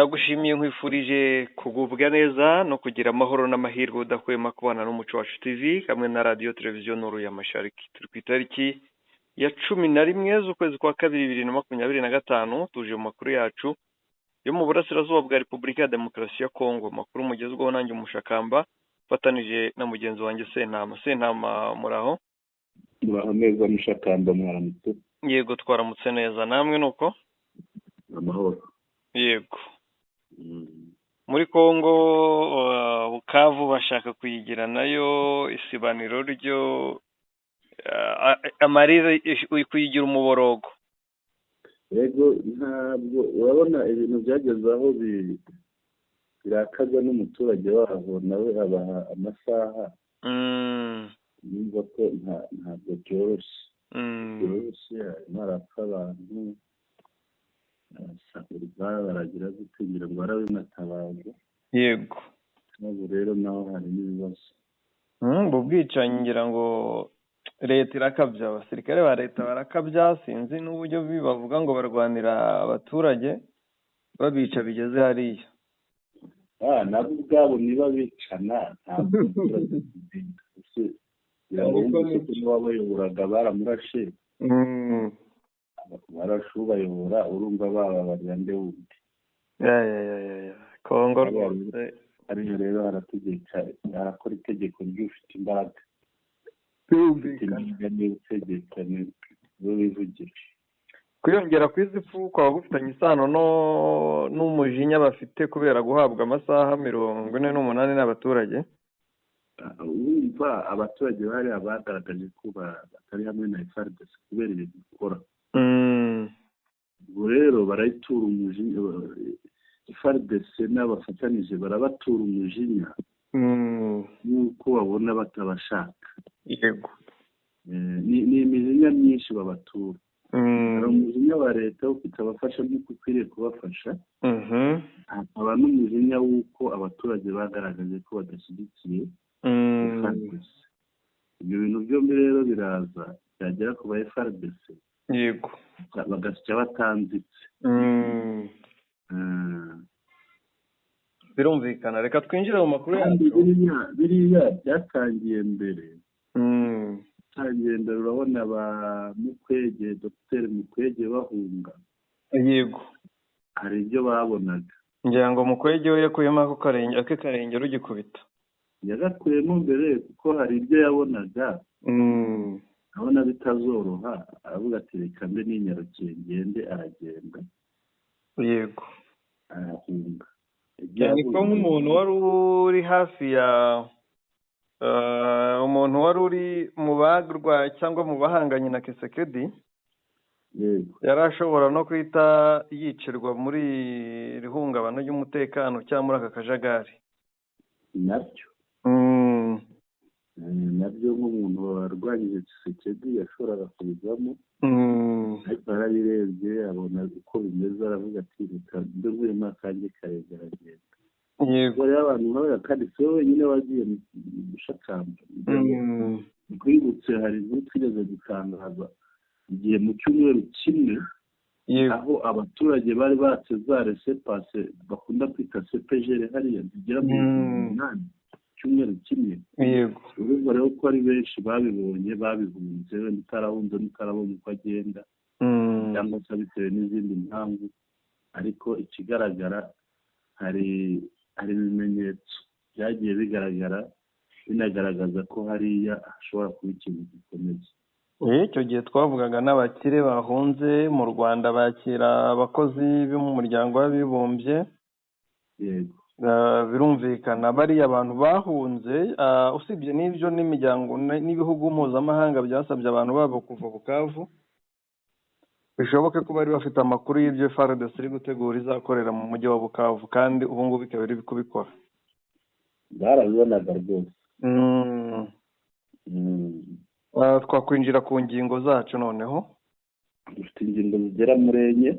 Ndagushimiye, nkwifurije kugubwa neza no kugira amahoro n'amahirwe udahwema kubana n'Umuco Wacu TV hamwe na Radiyo Televiziyo Nuru ya Mashariki. Turi ku itariki ya 11 z'ukwezi kwa kabiri 2025, tuje mu makuru yacu yo mu burasirazuba bwa Repubulika ya Demokarasi ya Kongo. Amakuru mugezweho nanjye Umushakamba, mfatanije na mugenzi wanjye Sentama. Sentama, muraho? Muraho neza, Mushakamba, mwaramutse? Yego, twaramutse neza, namwe nuko? Amahoro. Yego. Muri Kongo, Bukavu bashaka kuyigira nayo isibaniro ryo amarira, kuyigira umuborogo. Yego, ntabwo urabona ibintu byageze aho birakaza n'umuturage waho nawe abaha amasaha. Numva ko ntabwo byoroshye. Byoroshye, harimo harapfa abantu, barasahurwa, baragira gute, ngira ngo barabinatabaza. Ntabwo rero naho harimo ibibazo. Ubwo bwicanyi, ngira ngo leta irakabya, abasirikare ba leta barakabya. Sinzi n'uburyo bavuga ngo barwanira abaturage, babica bigeze hariya. Nabo ubwabo niba bicana, ntabwo umuturage kugenga. Ese ngira ngo Ariko wumvise ko n'uwabayoboraga baramurashe? Barashe ubayobora, urumva bababarira nde wundi? Ya ya ya ya ya, Kongo rwose. Hariya rero harategeka, harakora itegeko ry'ufite imbaraga. Ufite imbaraga niwe utegeka, niwe wivugira. Kwiyongera kw'izi pfu kwaba gufitanye isano no n'umujinya bafite kubera guhabwa amasaha 48 n'abaturage? Wumva abaturage bariya bagaragaje ko batari hamwe na FARDC kubera ibintu ikora. Ubwo rero barayitura umujinya, FARDC n'abafatanije barabatura umujinya nk'uko babona batabashaka. Ni imijinya myinshi babatura. Hari umujinya wa leta wo kutabafasha nk'uko ukwiriye kubafasha, hakaba n'umujinya w'uko abaturage bagaragaje ko badashyigikiye FARDC. Ibyo bintu byombi rero biraza byagera ku ba FARDC bagasya batanzitse. Birumvikana, reka twinjire mu makuru Kandi yacu. biriya byatangiye mbere. Byatangiye mbere, urabona ba Mukwege, Dogiteri Mukwege bahunga, hari ibyo babonaga. Ngira ngo Mukwege we yakuyemo ako karenge, ake karenge rugikubita. Yagakuyemo mbere kuko hari ibyo yabonaga, abona bitazoroha, aravuga ati: "Reka mbe ninyarukiye ngende." Aragenda, arahunga. Ibyo Cyane ko yahunze nk'umuntu wari uri hafi ya umuntu wari uri mu barwa cyangwa mu bahanganye na Tshisekedi, yari ashobora no guhita yicirwa muri iri hungabana ry'umutekano cyangwa muri aka kajagari. Nabyo. Nabyo nk'umuntu warwanyije Tshisekedi yashoboraga kubivamo, ariko yarabirebye abona uko bimeze, aravuga ati: "Reka mbe nkuyemo akanjye karenge." Aragenda. Ubwo rero abantu nk'abariya, kandi si we wenyine wagiye mu gushakamba. Nkwibutse, hari inkuru twigeze gutangaza igihe mu cyumweru kimwe, aho abaturage bari batse za laissez-passer bakunda kwita CEPGL hariya zigera mu 8000, cyumweru kimwe. Urumva rero ko ari benshi babibonye, babihunze, wenda utarahunze n'utarabonye uko agenda, cyangwa se bitewe n'izindi mpamvu. Ariko ikigaragara, hari ibimenyetso byagiye bigaragara, binagaragaza ko hariya hashobora kuba ikintu gikomeye. Icyo gihe twavugaga n'abakire bahunze mu Rwanda bakira abakozi bo mu Muryango w'Abibumbye. Birumvikana bariya abantu bahunze, usibye n'ibyo n'imiryango n'ibihugu mpuzamahanga byasabye abantu babo kuva Bukavu, bishoboke ko bari bafite amakuru y'ibyo FARDC iri gutegura izakorera mu mujyi wa Bukavu, kandi ubu ngubu ikaba iri kubikora. Barabibonaga rwose. Twakwinjira ku ngingo zacu noneho. Dufite ingingo zigera muri enye.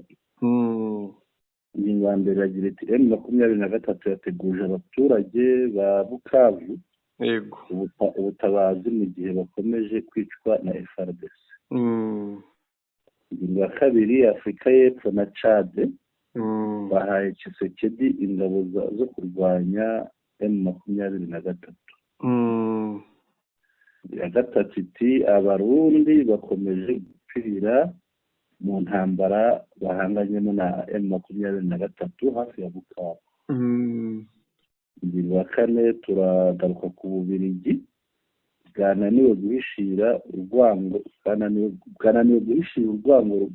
Ingingo ya mbere iragira iti: M23 yateguje abaturage ba Bukavu ubutabazi mu gihe bakomeje kwicwa na FARDC. Ingingo ya kabiri: Afurika y'Epfo na Chad Bahaye Tshisekedi ingabo zo kurwanya M23. Iya gatatu iti Abarundi bakomeje gupfira mu ntambara bahanganyemo na M23 hafi ya Bukavu. Ingingo ya kane, turagaruka ku Bubiligi bwananiwe guhishira urwango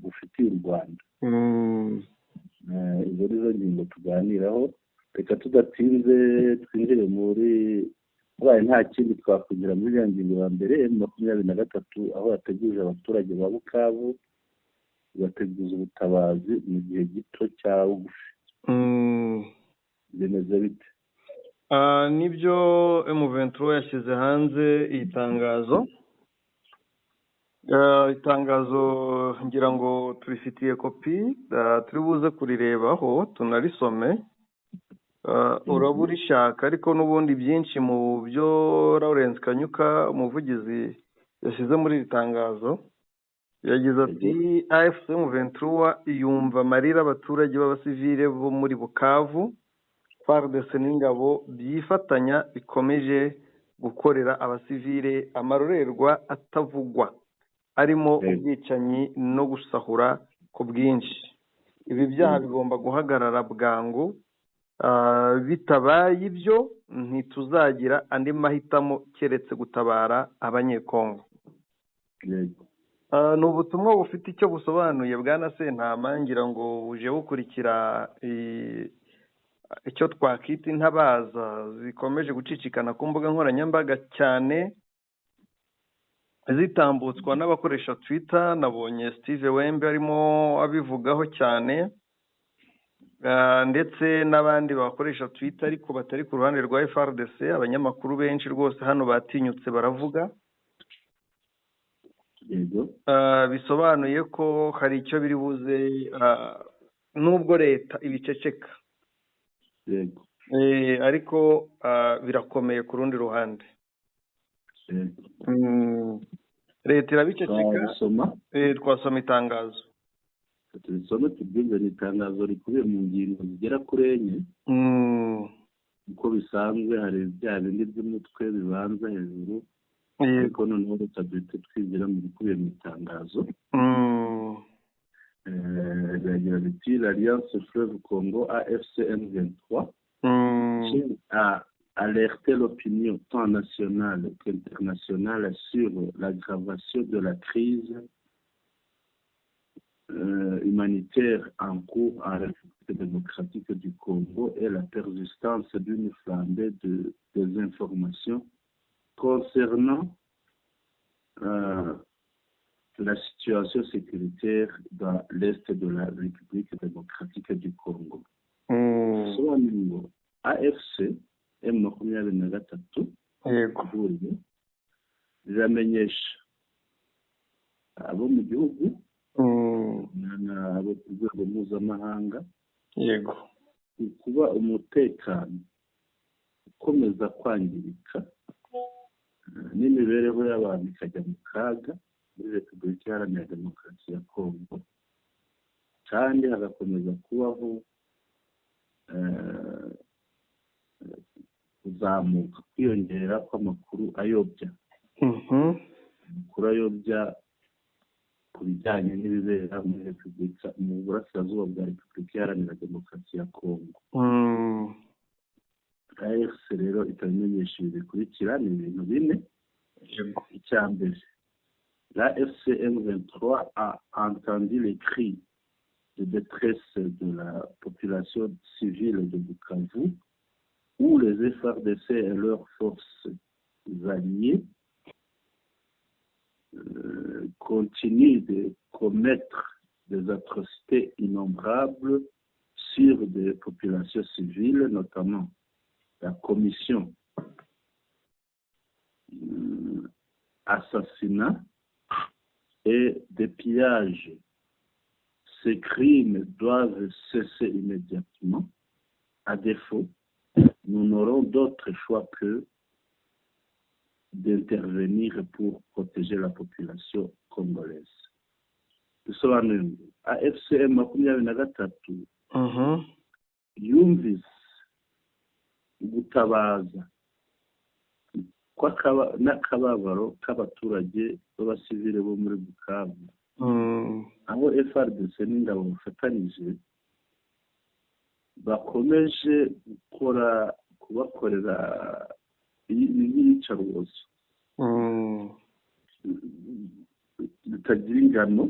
rufitiye u Rwanda. Izo ni zo ngingo tuganiraho. Reka tudatinze twinjire muri ubaye nta kindi twakwinjira muri ya ngingo ya mbere, M23, aho yateguje abaturage ba Bukavu, bateguza ubutabazi mu gihe gito cya bugufi. Bimeze bite? Nibyo, M23 yashyize hanze itangazo. Itangazo ngira ngo turifitiye kopi, turi buze kurirebaho tunarisome. Uraba urishaka, ariko n'ubundi byinshi mu byo Lawrence Kanyuka, umuvugizi, yashyize muri iri tangazo, yagize ati: "AFC M23 yumva amarira abaturage b'abasivile bo muri Bukavu, FARDC n'ingabo byifatanya bikomeje gukorera abasivile amarorerwa atavugwa, arimo ubwicanyi no gusahura ku bwinshi. Ibi byaha bigomba guhagarara bwangu. Bitabaye ibyo, ntituzagira andi mahitamo keretse gutabara Abanyekongo." Ni ubutumwa bufite icyo busobanuye, bwana Sentama. Ngira ngo buje bukurikira icyo twakita intabaza zikomeje gucicikana ku mbuga nkoranyambaga, cyane zitambutswa n'abakoresha Twitter. Nabonye Steve Wembe arimo abivugaho cyane, ndetse n'abandi bakoresha Twitter ariko batari ku ruhande rwa FARDC. Abanyamakuru benshi rwose hano batinyutse baravuga. Bisobanuye ko hari icyo biri buze, nubwo leta ibiceceka, ariko birakomeye ku rundi ruhande. Leta irabiceceka. Twasoma itangazo. Tubisome tubyumve. Ni itangazo rikubiye mu ngingo zigera kuri enye. Uko bisanzwe, hari bya bindi by'umutwe bibanza hejuru, ariko noneho reka duhite twinjira mu bikubiye mu itangazo. Biragira biti: "L'Alliance Fleuve Congo AFC M23 tient à alerter l'opinion tant nationale qu'internationale sur l'aggravation de la crise humanitaire en cours en République démocratique du Congo et la persistance d'une flambée de désinformation concernant la situation sécuritaire dans l'est de la République démocratique du Congo." Bisobanuye ngo AFC M23 ihuriro riramenyesha abo mu gihugu n'abo ku rwego mpuzamahanga kuba umutekano ukomeza kwangirika n'imibereho y'abantu ikajya mu kaga muri Repubulika Iharanira Demokarasi ya Kongo, kandi hagakomeza kubaho kuzamuka, kwiyongera kw'amakuru ayobya, amakuru ayobya ku bijyanye n'ibibera muri Repubulika, mu burasirazuba bwa Repubulika Iharanira Demokarasi ya Kongo. AFC rero ikabimenyesha ibi bikurikira, ni ibintu bine. Icya mbere: "L'AFC M23 a entendu les cris de détresse de la population civile de Bukavu, où les FARDC et leurs forces alliées continuent de commettre des atrocités innombrables sur des populations civiles, notamment la commission assassinat et des pillages. Ces crimes doivent cesser immédiatement. À défaut, nous n'aurons d'autre choix que d'intervenir pour protéger la population congolaise." Bisobanuye ngo AFC M23 Yumvise gutabaza n'akababaro k'abaturage b'abasivile bo muri Bukavu, aho FARDC n'ingabo bafatanyije bakomeje gukora kubakorera iyicarubozo bitagira ingano,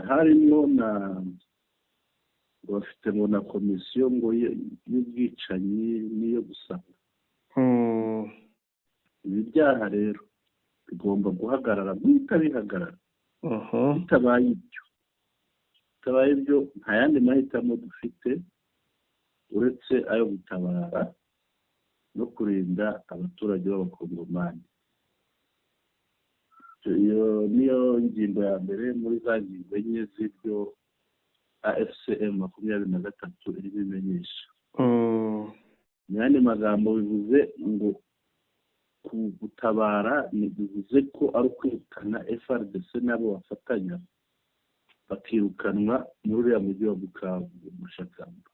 harimo na bafite ngo na komisiyo ngo y'ubwicanyi n'iyo gusaka. Ibi byaha rero bigomba guhagarara, guhita bihagarara. Bitabaye ibyo, nta yandi mahitamo dufite uretse ayo gutabara no kurinda abaturage b'Abakongomani. Iyo niyo ngingo ya mbere muri za ngingo enye z'ibyo AFC/M 23 irimo imenyesha. Mu yandi magambo, bivuze ngo gutabara bivuze ko ari ukwirukana FARDC n'abo bafatanya, bakirukanwa muri uriya mujyi wa Bukavu, Mushakamba.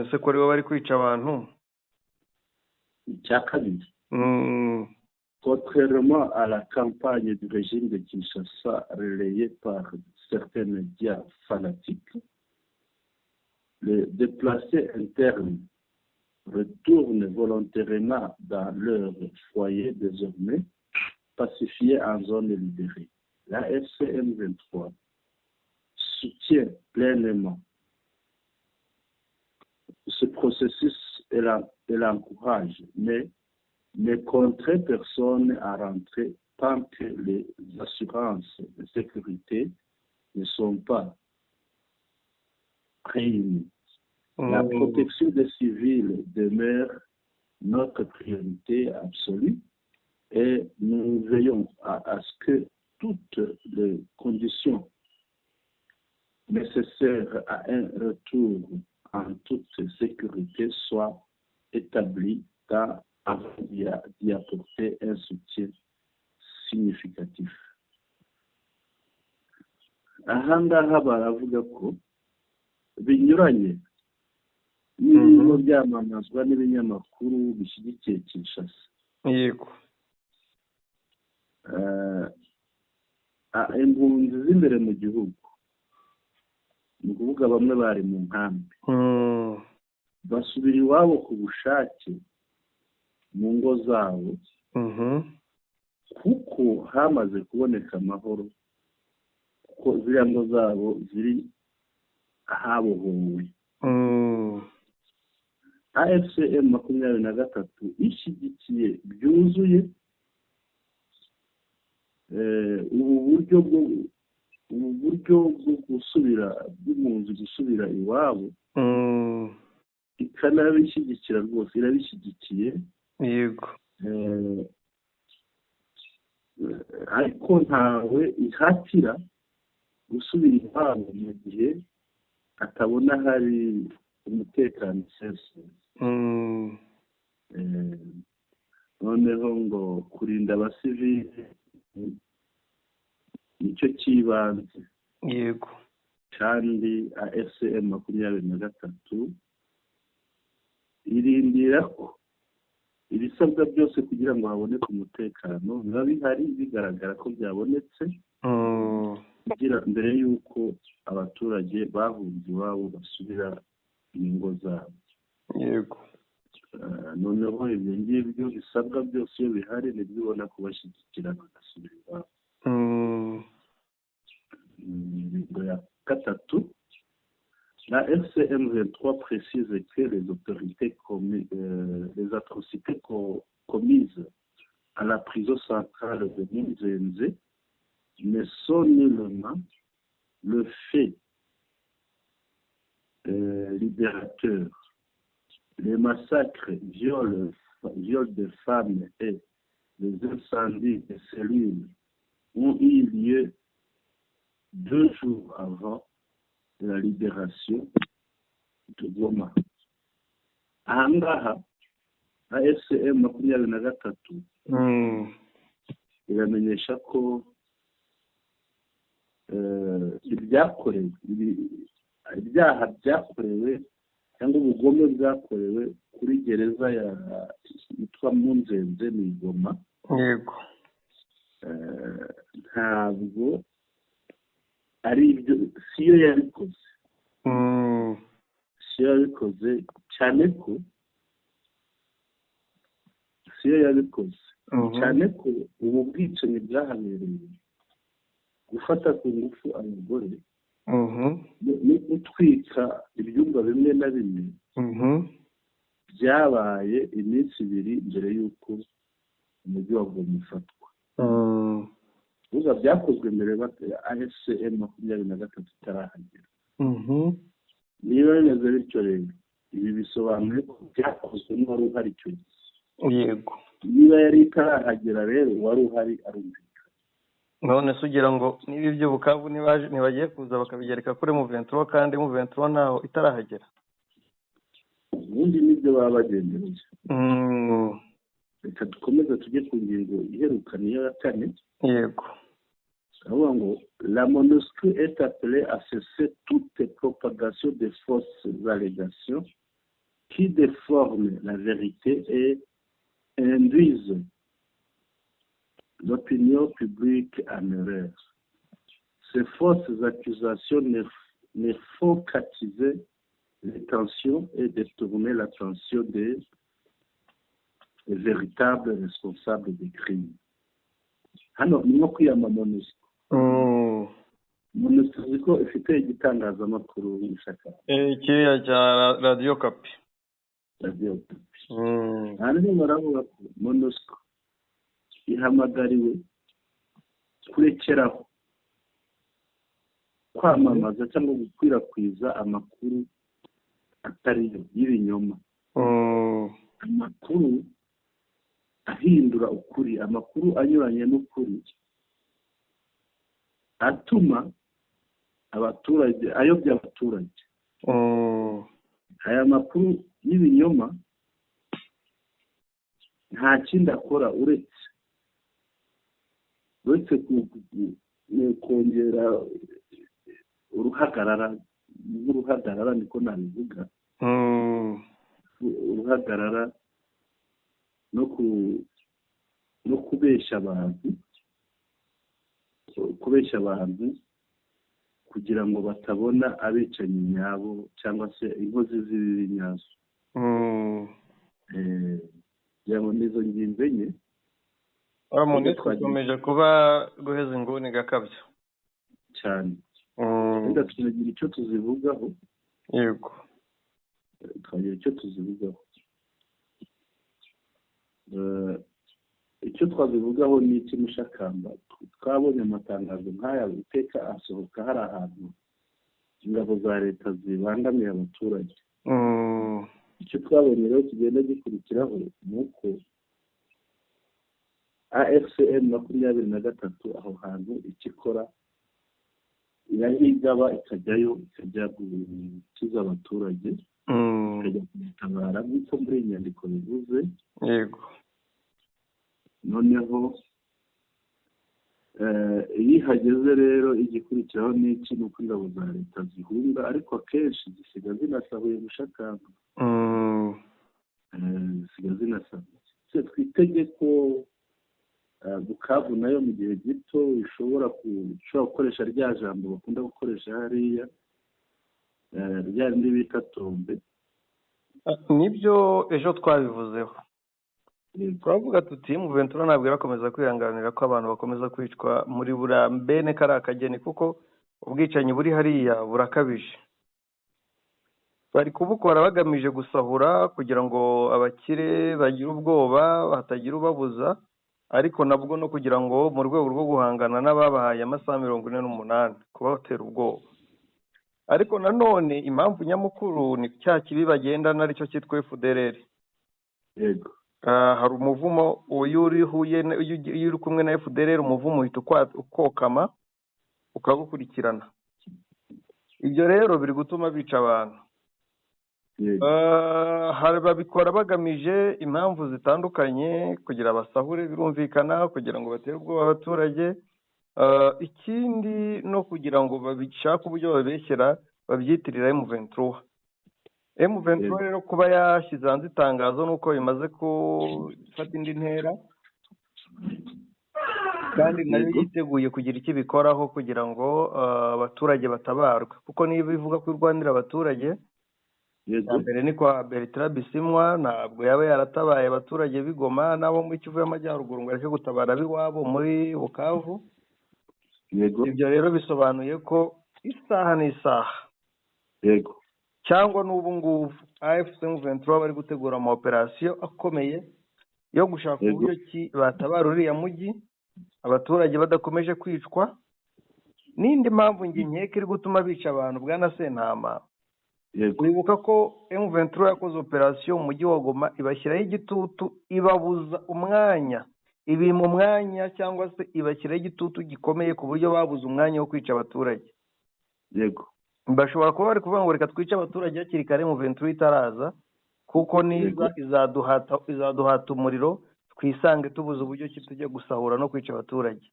Ese ko aribo bari kwica abantu? Icya kabiri: Contrairement à la campagne du régime de Kinshasa relayée par certains médias fanatiques, les déplacés internes retournent volontairement dans leur foyer désormais pacifié en zone libérée. L'AFC M23 soutient pleinement ce processus et l'encourage, mais ne contraint personne à rentrer tant que les assurances de sécurité ne sont pas réunies. La protection des civils demeure notre priorité absolue et nous veillons à ce que toutes les conditions nécessaires à un retour en toute sécurité soient établies avant d'y apporter un soutien significatif. Aha ngaha baravuga ko binyuranye n'ibirimo byamamazwa n'ibinyamakuru bishyigikiye Kinshasa. Impunzi z'imbere mu gihugu, ni ukuvuga bamwe bari mu nkambi, basubira iwabo ku bushake mu ngo zabo, kuko hamaze kuboneka amahoro, kuko ziriya ngo zabo ziri ahabohowe. AFC M 23 ishyigikiye byuzuye ubu buryo bwo gusubira bw'impunzi gusubira iwabo, ikanabishyigikira rwose, irabishyigikiye. Ariko ntawe ihatira gusubira iwabo mu gihe atabona hari umutekano usesuye. Noneho ngo kurinda abasivili nicyo cy'ibanze, kandi AFC M 23 irindira ko ibisabwa byose kugira ngo haboneke umutekano biba bihari, bigaragara ko byabonetse, kugira mbere y'uko abaturage bahunze iwabo basubira mu ngo zabo. Noneho ibyo ngibyo bisabwa byose iyo bihari, nibyo ubona kubashyigikira bagasubira iwabo. Ingingo ya gatatu: L'AFC M23 précise que les atrocités commises à la prison centrale de Munzenze ne sont nullement le fait libérateur. Les massacres, viols de femmes et les incendies de cellules ont eu lieu 2 jours avant la libération de Goma. Ahangaha AFC M 23 iramenyesha ko ibyakorewe Ibyaha byakorewe cyangwa ubugome bwakorewe kuri gereza yitwa Munzenze ni Goma. Ntabwo ari ibyo, siyo yabikoze, siyo yabikoze, cyane ko siyo yabikoze, cyane ko ubu bwicanyi bwahabereye, gufata ku ngufu abagore no gutwika ibyumba bimwe na bimwe, byabaye iminsi 2 mbere y'uko umujyi wa Goma ufatwa. Gusa byakozwe mbere AFC M23 itarahagera. Niba bimeze bityo rero, ibi bisobanuye ko byakozwe n'uwari uhari icyo gihe. Niba yari itarahagera rero, uwari uhari arumvikana. None se ugira ngo niba ibyo Bukavu ntibagiye kuza bakabigereka kuri M23, kandi M23 ntaho itarahagera? Ubundi nibyo baba bagendereye. Reka dukomeze tujye ku ngingo iheruka, niyo ya kane. Aravuga ngo: "La MONUSCO est appelée à cesser toute propagation de fausses allégations qui déforment la vérité et induisent l'opinion publique en erreur. Ces fausses accusations ne font qu'attiser les tensions et détourner l'attention des véritables responsables des crimes." Hano ni nko kwiyama MONUSCO. MONUSCO uzi ko ifite igitangazamakuru n'ishyaka. Kiriya cya Radiyo Okapi. Radiyo Okapi. Hano baravuga ko MONUSCO ihamagariwe kurekeraho kwamamaza cyangwa gukwirakwiza amakuru atari yo y'ibinyoma, amakuru ahindura ukuri, amakuru anyuranye n'ukuri, atuma abaturage, ayobya abaturage. Aya makuru y'ibinyoma nta kindi akora uretse kongera uruhagarara, nk'uruhagarara niko nabivuga, uruhagarara no kubeshya abantu, kubeshya abantu kugira ngo batabona abicanyi nyabo cyangwa se inkozi z'ibibi nyazo. Kugira ngo nizo ngingo enye. Uriya muntu ikomeje kuba guheza inguni gakabyo. Cyane. Wenda tukagira icyo tuzivugaho. Tukagira icyo tuzivugaho. Icyo twazivugaho ni iki, Mushakamba? Twabonye amatangazo nk'aya iteka asohoka hari ahantu ingabo za leta zibangamiye abaturage. Icyo twabonye rero kigenda gikurikiraho ni uko AFC M23 aho hantu icyo ikora, irahigaba, ikajyayo, ikajya gukiza abaturage, ikajya kubatabara nk'uko muri iyi nyandiko bivuze. Noneho iyo ihageze rero, igikurikiraho ni iki? Ni uko ingabo za leta zihunga, ariko akenshi zisiga zinasahuye, Mushakamba. Zisiga zinasahuye. Twitege ko Bukavu nayo mu gihe gito ishobora gukoresha rya jambo bakunda gukoresha hariya, rya rindi bita tombe. Nibyo, ejo twabivuzeho, turavuga tuti M23 ntabwo irakomeza kwihanganira ko abantu bakomeza kwicwa muri buriya bene kariya kageni, kuko ubwicanyi buri hariya burakabije. Bari kubukora bagamije gusahura kugira ngo abakire bagire ubwoba, hatagira ubabuza, ariko nabwo no kugira ngo mu rwego rwo guhangana n'ababahaye amasaha 48, kubatera ubwoba. Ariko nanone impamvu nyamukuru ni cya kibi bagendana, aricyo cyitwa FDLR. Hari umuvumo, iyo uri huye iyo uri kumwe na FDLR, umuvumo uhita ukokama ukagukurikirana. Ibyo rero biri gutuma bica abantu. Hari babikora bagamije impamvu zitandukanye: kugira basahure, birumvikana, kugira ngo batere ubwoba abaturage, ikindi no kugira ngo babishake uburyo babeshyera. babyitirira M23. M23 rero kuba yashyize hanze itangazo nuko bimaze gufata indi ntera, kandi nayo yiteguye kugira icyo bikoraho kugira ngo abaturage batabarwe, kuko niba ivuga ko irwanira abaturage, mbere ni kwa Bertrand Bisimwa ntabwo yaba yaratabaye abaturage b'Igoma n'abo muri Kivu y'Amajyaruguru ngo areke gutabara ab'iwabo muri Bukavu. Ibyo rero bisobanuye ko isaha n'isaha, yego, cyangwa n'ubu ngubu AFC M23 bari gutegura ama operation akomeye yo gushaka uburyo ki batabara uriya mujyi abaturage badakomeje kwicwa. N'indi mpamvu nge nkeka iri gutuma bica abantu, bwana Sentama, wibuka ko M23 yakoze operation mu mujyi wa Goma ibashyiraho igitutu, ibabuza umwanya, ibima umwanya cyangwa se ibashyiraho igitutu gikomeye ku buryo babuze umwanya wo kwica abaturage. Yego, bashobora kuba bari kuvuga ngo reka twice abaturage hakiri kare M23 itaraza, kuko niza izaduhata umuriro twisange tubuze uburyo ki tujya gusahura no kwica abaturage.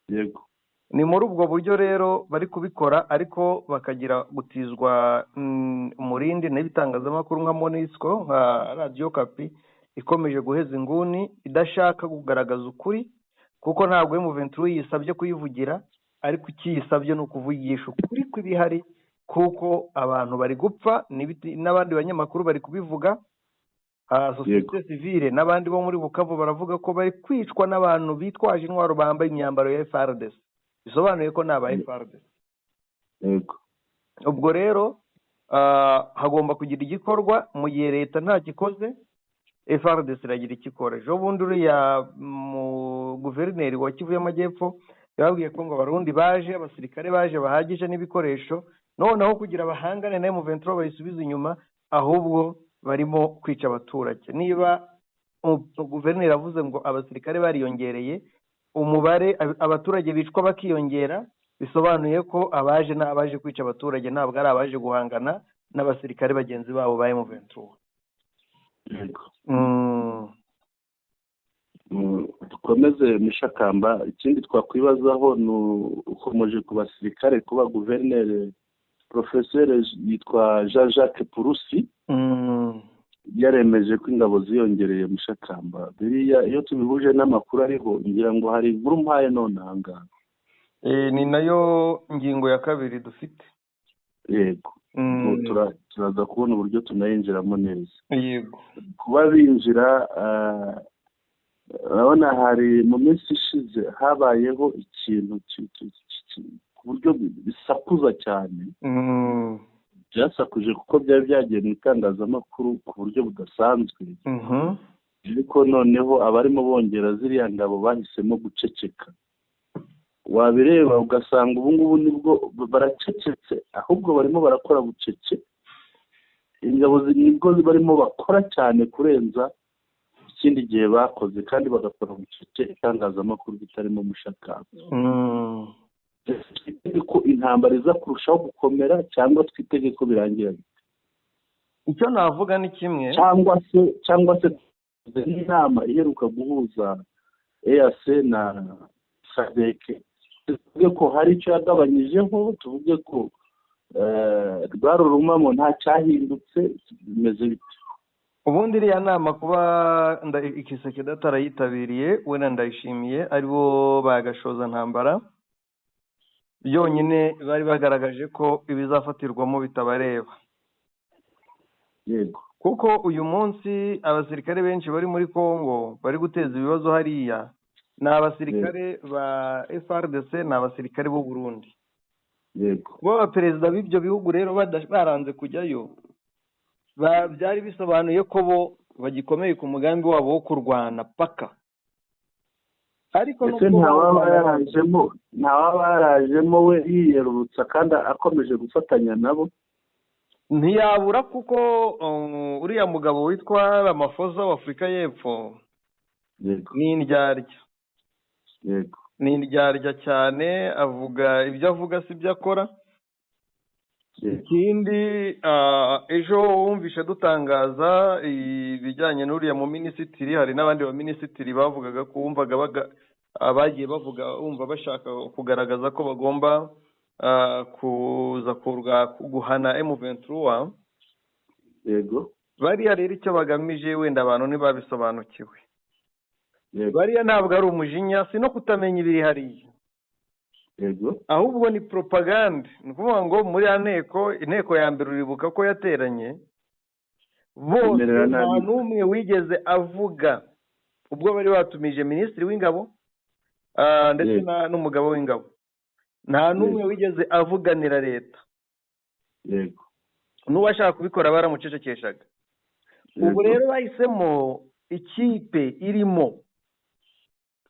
Yego, ni muri ubwo buryo rero bari kubikora, ariko bakagira gutizwa umurindi n'ibitangazamakuru nka Monisco, nka Radio Kapi ikomeje guheza inguni idashaka kugaragaza ukuri, kuko ntabwo M23 yisabye kuyivugira, ariko ikiyisabye ni ukuvugisha ukuri kw'ibihari, kuko abantu bari gupfa n'abandi banyamakuru bari kubivuga. Société civile n'abandi bo muri Bukavu baravuga ko bari kwicwa n'abantu bitwaje intwaro bambaye imyambaro ya FARDC, bisobanuye ko naba FARDC. Yego, ubwo rero hagomba kugira igikorwa. Mu gihe leta nta gikoze, FARDC iragira ikikora. Ejo bundi uriya mu guverineri wa Kivu y'Amajyepfo yababwiye ko ngo abarundi baje, abasirikare baje bahagije n'ibikoresho, noneho kugira bahangane na M23 bayisubize inyuma, ahubwo barimo kwica abaturage. Niba guverineri avuze ngo abasirikare bariyongereye umubare, abaturage bicwa bakiyongera, bisobanuye ko abaje n'abaje kwica abaturage ntabwo ari abaje guhangana n'abasirikare bagenzi babo ba M23. Yego, dukomeze Mushakamba. Ikindi twakwibazaho ni ukomeje ku basirikare, kuba guverineri Professeur yitwa Jean Jacques Purusi yaremeje ko ingabo ziyongereye Mushakamba. Biriya iyo tubihuje n'amakuru ariho, ngira ngo hari inkuru mpaye none aha ngaha. Ni nayo ngingo ya kabiri dufite. Yego, turaza kubona uburyo tunayinjiramo neza. Yego, kuba binjira, urabona hari mu minsi ishize habayeho ikintu ku buryo bisakuza cyane, byasakuje kuko byari byagiye mu itangazamakuru ku buryo budasanzwe, ariko noneho abarimo bongera ziriya ngabo bahisemo guceceka. Wabireba ugasanga ubu ngubu nibwo baracecetse, ahubwo barimo barakora bucece. Ingabo nibwo barimo bakora cyane kurenza ikindi gihe bakoze, kandi bagakora bucece itangazamakuru ritarimo Mushakamba. Twitege ko intambara iza kurushaho gukomera, cyangwa twitege ko birangira bite? Icyo navuga ni kimwe, cyangwa se inama iheruka guhuza EAC na SADC, tuvuge ko hari icyo yagabanyijeho, tuvuge ko rwarurumamo nta cyahindutse, bimeze bite? Ubundi iriya nama kuba Tshisekedi atarayitabiriye, we na Ndayishimiye aribo bagashoza ntambara byonyine, bari bagaragaje ko ibizafatirwamo bitabareba. Yego, kuko uyu munsi abasirikare benshi bari muri Kongo bari guteza ibibazo hariya ni abasirikare ba FARDC, ni abasirikare b'u Burundi. Yego, kuba abaperezida b'ibyo bihugu rero baranze kujyayo, byari bisobanuye ko bo bagikomeye ku mugambi wabo wo kurwana paka. Ariko ntawaba yarajemo we yiyerurutsa kandi akomeje gufatanya nabo, ntiyabura, kuko uriya mugabo witwa Ramaphosa wa Afurika y'Epfo ni indyarya. Yego, ni indyarya cyane, avuga ibyo avuga si ibyo akora. Ikindi, ejo wumvishe dutangaza ibijyanye n'uriya mu minisitiri, hari n'abandi ba minisitiri bavugaga ko wumvaga abagiye bavuga wumva bashaka kugaragaza ko bagomba kuza guhana M23. Yego. Bariya rero icyo bagamije wenda abantu ntibabisobanukiwe. Bariya ntabwo ari umujinya, si no kutamenya ibiri hariya. Yego. Ahubwo ni propaganda. Ni ukuvuga ngo muri ya nteko, inteko ya mbere uribuka ko yateranye, bose nta n'umwe wigeze avuga ubwo bari batumije minisitiri w'ingabo ndetse n'umugabo w'ingabo, nta n'umwe wigeze avuganira leta. Yego. N'uwashaka kubikora baramucecekeshaga. Ubu rero bahisemo ikipe irimo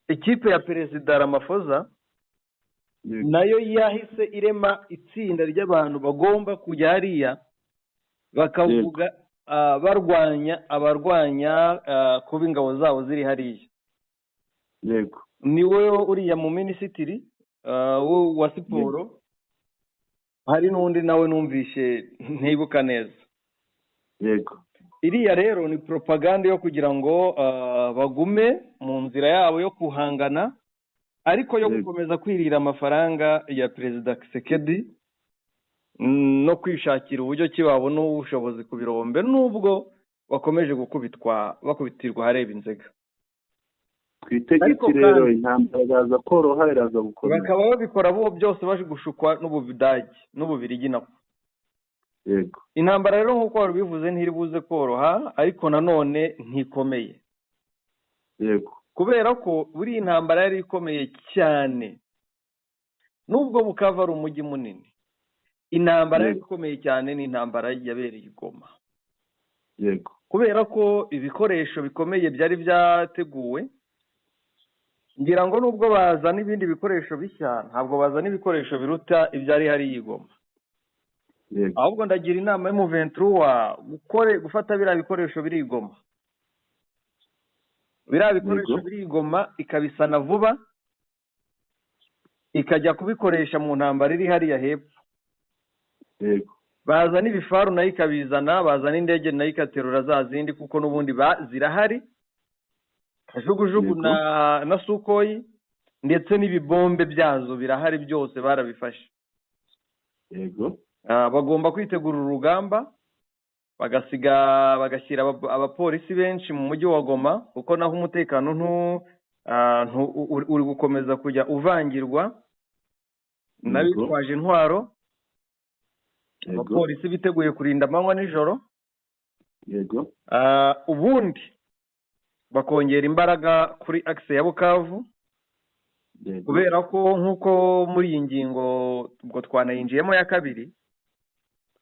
ikipe ya Perezida Ramaphosa, nayo yahise irema itsinda ry'abantu bagomba kujya hariya bakavuga barwanya abarwanya kuba ingabo zabo ziri hariya. Yego. Niwe uriya mu minisitiri wa siporo, hari n'undi nawe numvishe ntibuka neza. Yego. Iriya rero ni propaganda yo kugira ngo bagume mu nzira yabo yo kuhangana, ariko yo gukomeza kwirira amafaranga ya Perezida Tshisekedi no kwishakira uburyo ki babona ubushobozi ku birombe, nubwo bakomeje gukubitwa bakubitirwa hareba inzega. Twitegeke rero intambara iraza koroha, iraza gukomera. Bakaba babikora bo byose baje gushukwa n'Ubudage n'Ububirigi nako. Yego. Intambara rero nk'uko wari ubivuze ntiri buze koroha, ariko nanone ntikomeye. Yego. Kubera ko buri intambara yari ikomeye cyane, nubwo Bukavu ari umujyi munini, intambara yari ikomeye cyane ni intambara yabereye i Goma. Yego. Kubera ko ibikoresho bikomeye byari byateguwe, ngira ngo nubwo bazana ibindi bikoresho bishya, ntabwo bazana ibikoresho biruta ibyari hari i Goma. Yego. Ahubwo ndagira inama ya M23 gufata biriya bikoresho biri i Goma. Biriya bikoresho biri i Goma ikabisana vuba, ikajya kubikoresha mu ntambara iri hariya hepfo. Yego. Bazana ibifaru nayo ikabizana, bazana indege nayo ikaterura za zindi, kuko n'ubundi zirahari, kajugujugu na Sukhoi ndetse n'ibibombe byazo birahari, byose barabifashe. Yego. Bagomba kwitegura urugamba, bagasiga bagashyira abapolisi benshi mu mujyi wa Goma, kuko naho umutekano uri gukomeza kujya uvangirwa n'abitwaje intwaro. Abapolisi biteguye kurinda amanywa nijoro. Yego. Ubundi bakongera imbaraga kuri axe ya Bukavu. Kubera ko nk'uko muri iyi ngingo ubwo twanayinjiyemo ya kabiri,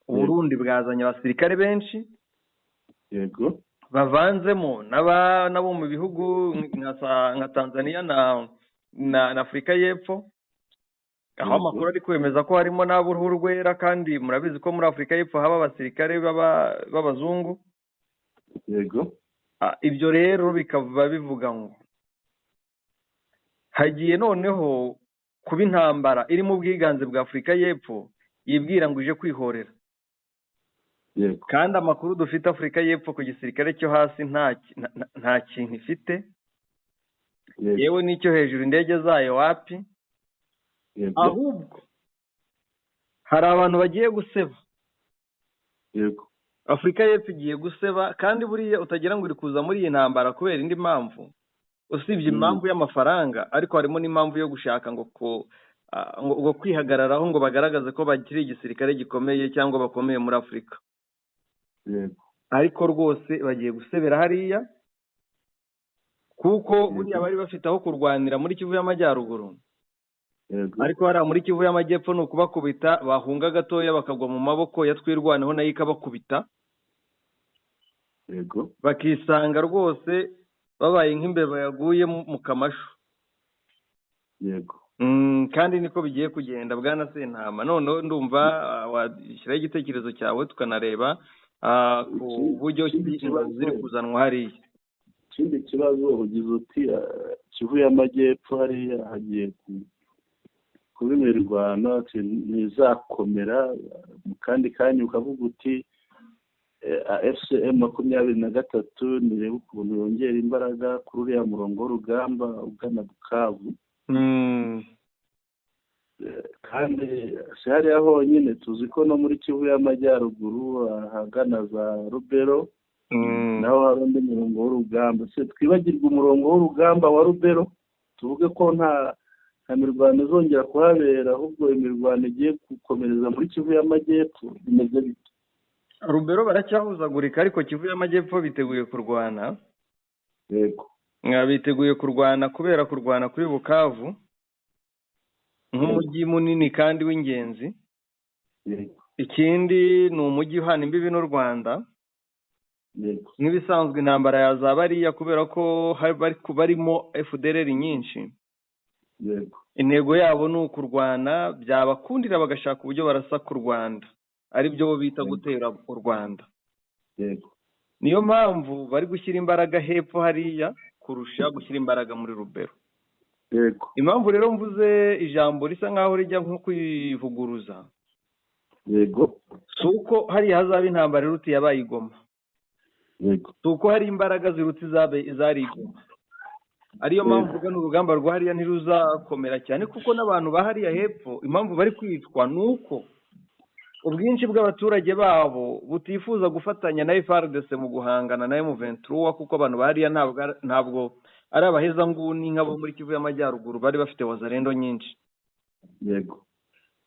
Uburundi bwazanye abasirikare benshi. Yego. Bavanzemo n'abo mu bihugu nka Tanzania na Afurika y'Epfo, aho amakuru ari kwemeza ko harimo n'ab'uruhu rwera, kandi murabizi ko muri Afurika y'Epfo haba abasirikare b'abazungu. Yego. Ibyo rero bikaba bivuga ngo hagiye noneho kuba intambara iri mu bwiganze bwa Afurika y'Epfo yibwira ngo ije kwihorera. Yego. Kandi amakuru dufite Afurika y'Epfo ku gisirikare cyo hasi nta kintu ifite. Yewe n'icyo hejuru indege zayo wapi. Ahubwo hari abantu bagiye guseba. Yego. Afurika y'Epfo igiye guseba, kandi buriya utagira ngo uri kuza muri iyi ntambara kubera indi mpamvu usibye impamvu y'amafaranga, ariko harimo n'impamvu yo gushaka ngo kwihagararaho ngo bagaragaze ko bakiri igisirikare gikomeye cyangwa bakomeye muri Afurika. Yego. Ariko rwose bagiye gusebera hariya, kuko buriya bari bafite aho kurwanira muri Kivu y'Amajyaruguru. Ariko hariya muri Kivu y'Amajyepfo ni ukubakubita, bahunga gatoya bakagwa mu maboko ya Twirwaneho nayo ikabakubita. Yego. Bakisanga rwose babaye nk'imbeba yaguye mu kamashu. Yego. Kandi niko bigiye kugenda Bwana Sentama. None ndumva washyiraho igitekerezo cyawe tukanareba ku buryo ziri kuzanwa hariya. Ikindi kibazo ugize uti Kivu y'Amajyepfo hariya hagiye kuba imirwano ntizakomera, mu kandi kanya ukavuga uti FCM 23 nirebe ukuntu yongera imbaraga kuri uriya murongo w'urugamba ugana Bukavu. Kandi si hariya honyine, tuzi ko no muri Kivu y'Amajyaruguru ahagana za Rubero naho hari undi murongo w'urugamba. Se twibagirwe umurongo w'urugamba wa Rubero, tuvuge ko nta mirwano izongera kuhabera, ahubwo imirwano igiye gukomereza muri Kivu y'Amajyepfo? Bimeze bite? Rubero baracyahuzagurika, ariko Kivu y'Amajyepfo biteguye kurwana. Yego. Biteguye kurwana kubera kurwana kuri Bukavu nk'umujyi munini kandi w'ingenzi. Ikindi ni umujyi uhana imbibi n'u Rwanda. Nk'ibisanzwe intambara yazaba ariya, kubera ko barimo FDLR nyinshi. Intego yabo ni ukurwana, byabakundira bagashaka uburyo barasa ku Rwanda, aribyo bo bita gutera u Rwanda. Niyo mpamvu bari gushyira imbaraga hepfo hariya kurusha gushyira imbaraga muri Rubero. Impamvu rero mvuze ijambo risa nkaho rijya nko kwivuguruza, si uko hariya hazaba intambara iruta iyabaye i Goma, si uko hari imbaraga ziruta izari i Goma. Ariyo mpamvu mvuga n'urugamba rwa hariya ntiruzakomera cyane, kuko n'abantu ba hariya hepfo impamvu bari kwicwa ni uko ubwinshi bw'abaturage babo butifuza gufatanya na FARDC mu guhangana na M23, kuko abantu ba hariya ntabwo ari abahezanguni nk'abo muri Kivu y'Amajyaruguru bari bafite wazarendo nyinshi. Yego.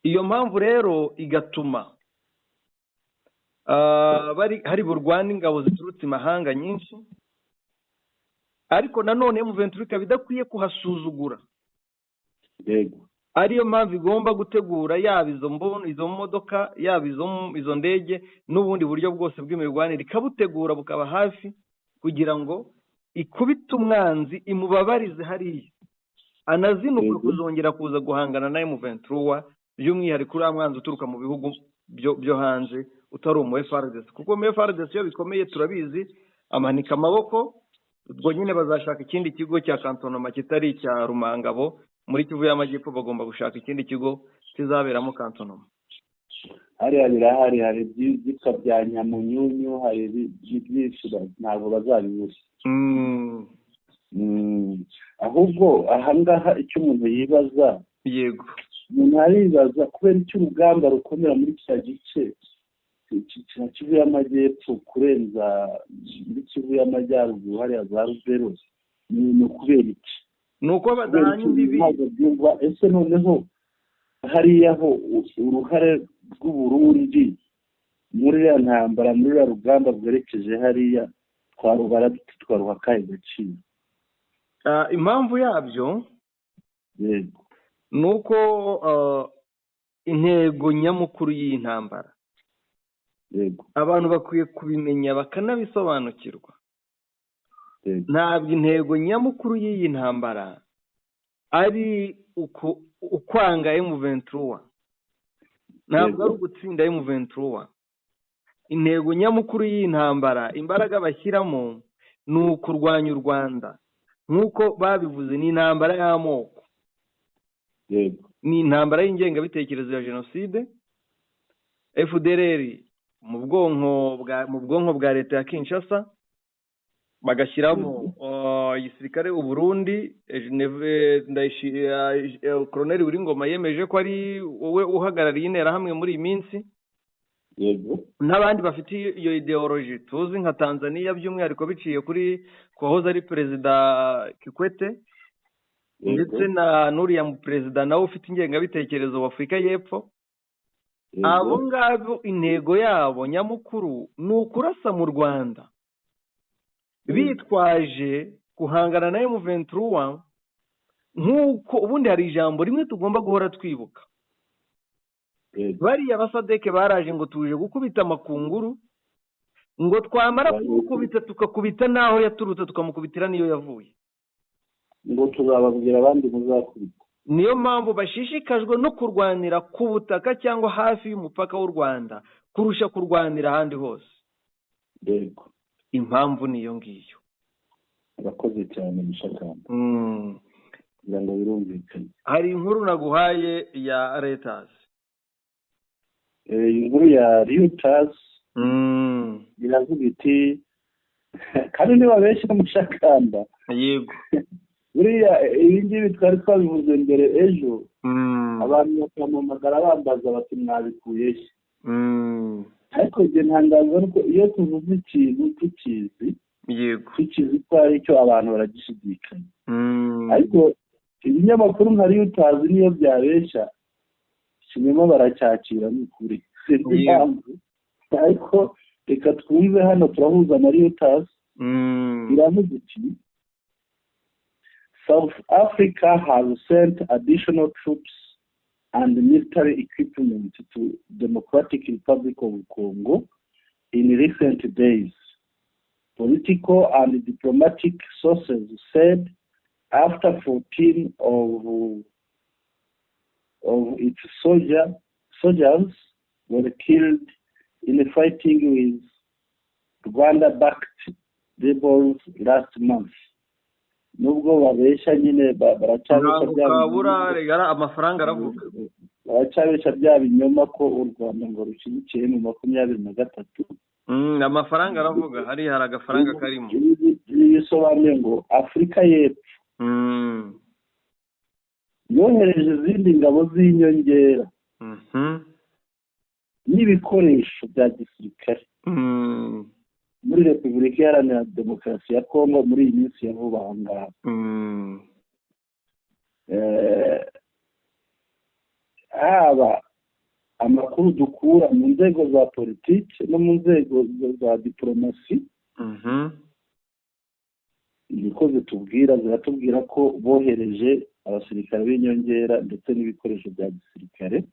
Iyo mpamvu rero igatuma bari hari burwana ingabo ziturutse imahanga nyinshi, ariko nanone M23 ikaba idakwiye kuhasuzugura. Yego. Ariyo mpamvu igomba gutegura yaba izo modoka, yaba izo ndege n'ubundi buryo bwose bw'imirwanire, ikabutegura bukaba hafi kugira ngo ikubite umwanzi imubabarize hariya, anazinuka kuzongera kuza guhangana na M23, by'umwihariko uriya mwanzi uturuka mu bihugu byo hanze utari umu FARDC, kuko mu FARDC iyo bikomeye turabizi amanika amaboko, ubwo nyine bazashaka ikindi kigo cya kantonoma kitari icya Rumangabo. Muri Kivu y'Amajyepfo bagomba gushaka ikindi kigo kizaberamo kantonoma. Hariya birahari, hari ibyitwa bya Nyamunyunyu, hari byinshi, ntabwo bazabibura. Ahubwo ahangaha icyo umuntu yibaza, yego, umuntu aribaza kubera icyo urugamba rukomera muri kiriya gice cya Kivu y'Amajyepfo kurenza muri Kivu y'Amajyaruguru hariya za Rubero, ni ukubera iki? Ni uko badahanye imbibi. Ese noneho hariya ho uruhare rw'Uburundi muri iriya ntambara, muri iriya rugamba rwerekeje hariya, twarubara twaruha akahe gaciro? Impamvu yabyo yego ni uko intego nyamukuru y'iyi ntambara, yego, abantu bakwiye kubimenya bakanabisobanukirwa. Ntabwo intego nyamukuru y'iyi ntambara ari ukwanga M23, ntabwo ari ugutsinda M23. Intego nyamukuru y'iyi ntambara, imbaraga bashyiramo ni ukurwanya u Rwanda, nk'uko babivuze, ni intambara y'amoko, ni intambara y'ingengabitekerezo ya jenoside. FDLR mu bwonko bwa leta ya Kinshasa, bagashyiramo igisirikare u Burundi. Colonel Wiringoma yemeje ko ari wowe uhagarariye interahamwe muri iyi minsi, n'abandi bafite iyo ideology tuzi nka Tanzania, by'umwihariko biciye kuri kuwahoze ari perezida Kikwete, ndetse na n'uriya perezida nawe ufite ingengabitekerezo wa Afurika y'Epfo. Abo ngabo intego yabo nyamukuru ni ukurasa mu Rwanda bitwaje guhangana na M23. Nk'uko ubundi hari ijambo rimwe tugomba guhora twibuka, bariya basadeke baraje ngo tuje gukubita amakunguru, ngo twamara kumukubita tukakubita n'aho yaturutse, tukamukubitira n'iyo yavuye, ngo tuzababwira abandi muzakubita. Niyo mpamvu bashishikajwe no kurwanira ku butaka cyangwa hafi y'umupaka w'u Rwanda kurusha kurwanira ahandi hose. Yego, impamvu niyo ngiyo. Urakoze cyane Mushakamba, kugira ngo birumvikane. Hari inkuru naguhaye ya Reuters. Inkuru ya Reuters iravuga iti, kandi niba benshi Mushakamba, yego, Buriya ibi ngibi twari twabivuze mbere ejo, abantu bakampamagara bambaza bati: "Mwabikuye he?" Ariko njye ntangazwa nuko iyo tuvuze ikintu tukizi, tukizi ko ari cyo, abantu baragishidikanya. Ariko ibinyamakuru nka Reuters niyo byabeshya, ikinyoma baracyakira, ni ukuri, sinzi impamvu. Ariko reka twumve hano, turahuza na Reuters. Iravuga iti: "South Africa has sent additional troops and military equipment to Democratic Republic of Congo in recent days, political and diplomatic sources said, after 14 of its soldiers were killed in fighting with Rwanda-backed rebels last month." Nubwo babeshya nyine, baracyabeshya. Ntabwo Bya kabura binyoma. Rega amafaranga aravuga. Baracyabeshya bya binyoma ko u Rwanda ngo rushyigikiye mu 23. Amafaranga aravuga, hariya hari agafaranga karimo. Ibi bisobanuye ngo Afurika y'Epfo yohereje izindi ngabo z'inyongera n'ibikoresho bya gisirikare muri Repubulika Iharanira Demokarasi ya Kongo muri iyi minsi ya vuba aha ngaha. Haba amakuru dukura mu nzego za politiki no mu nzego za diporomasi, niko zitubwira, ziratubwira ko bohereje abasirikare b'inyongera ndetse n'ibikoresho bya gisirikare.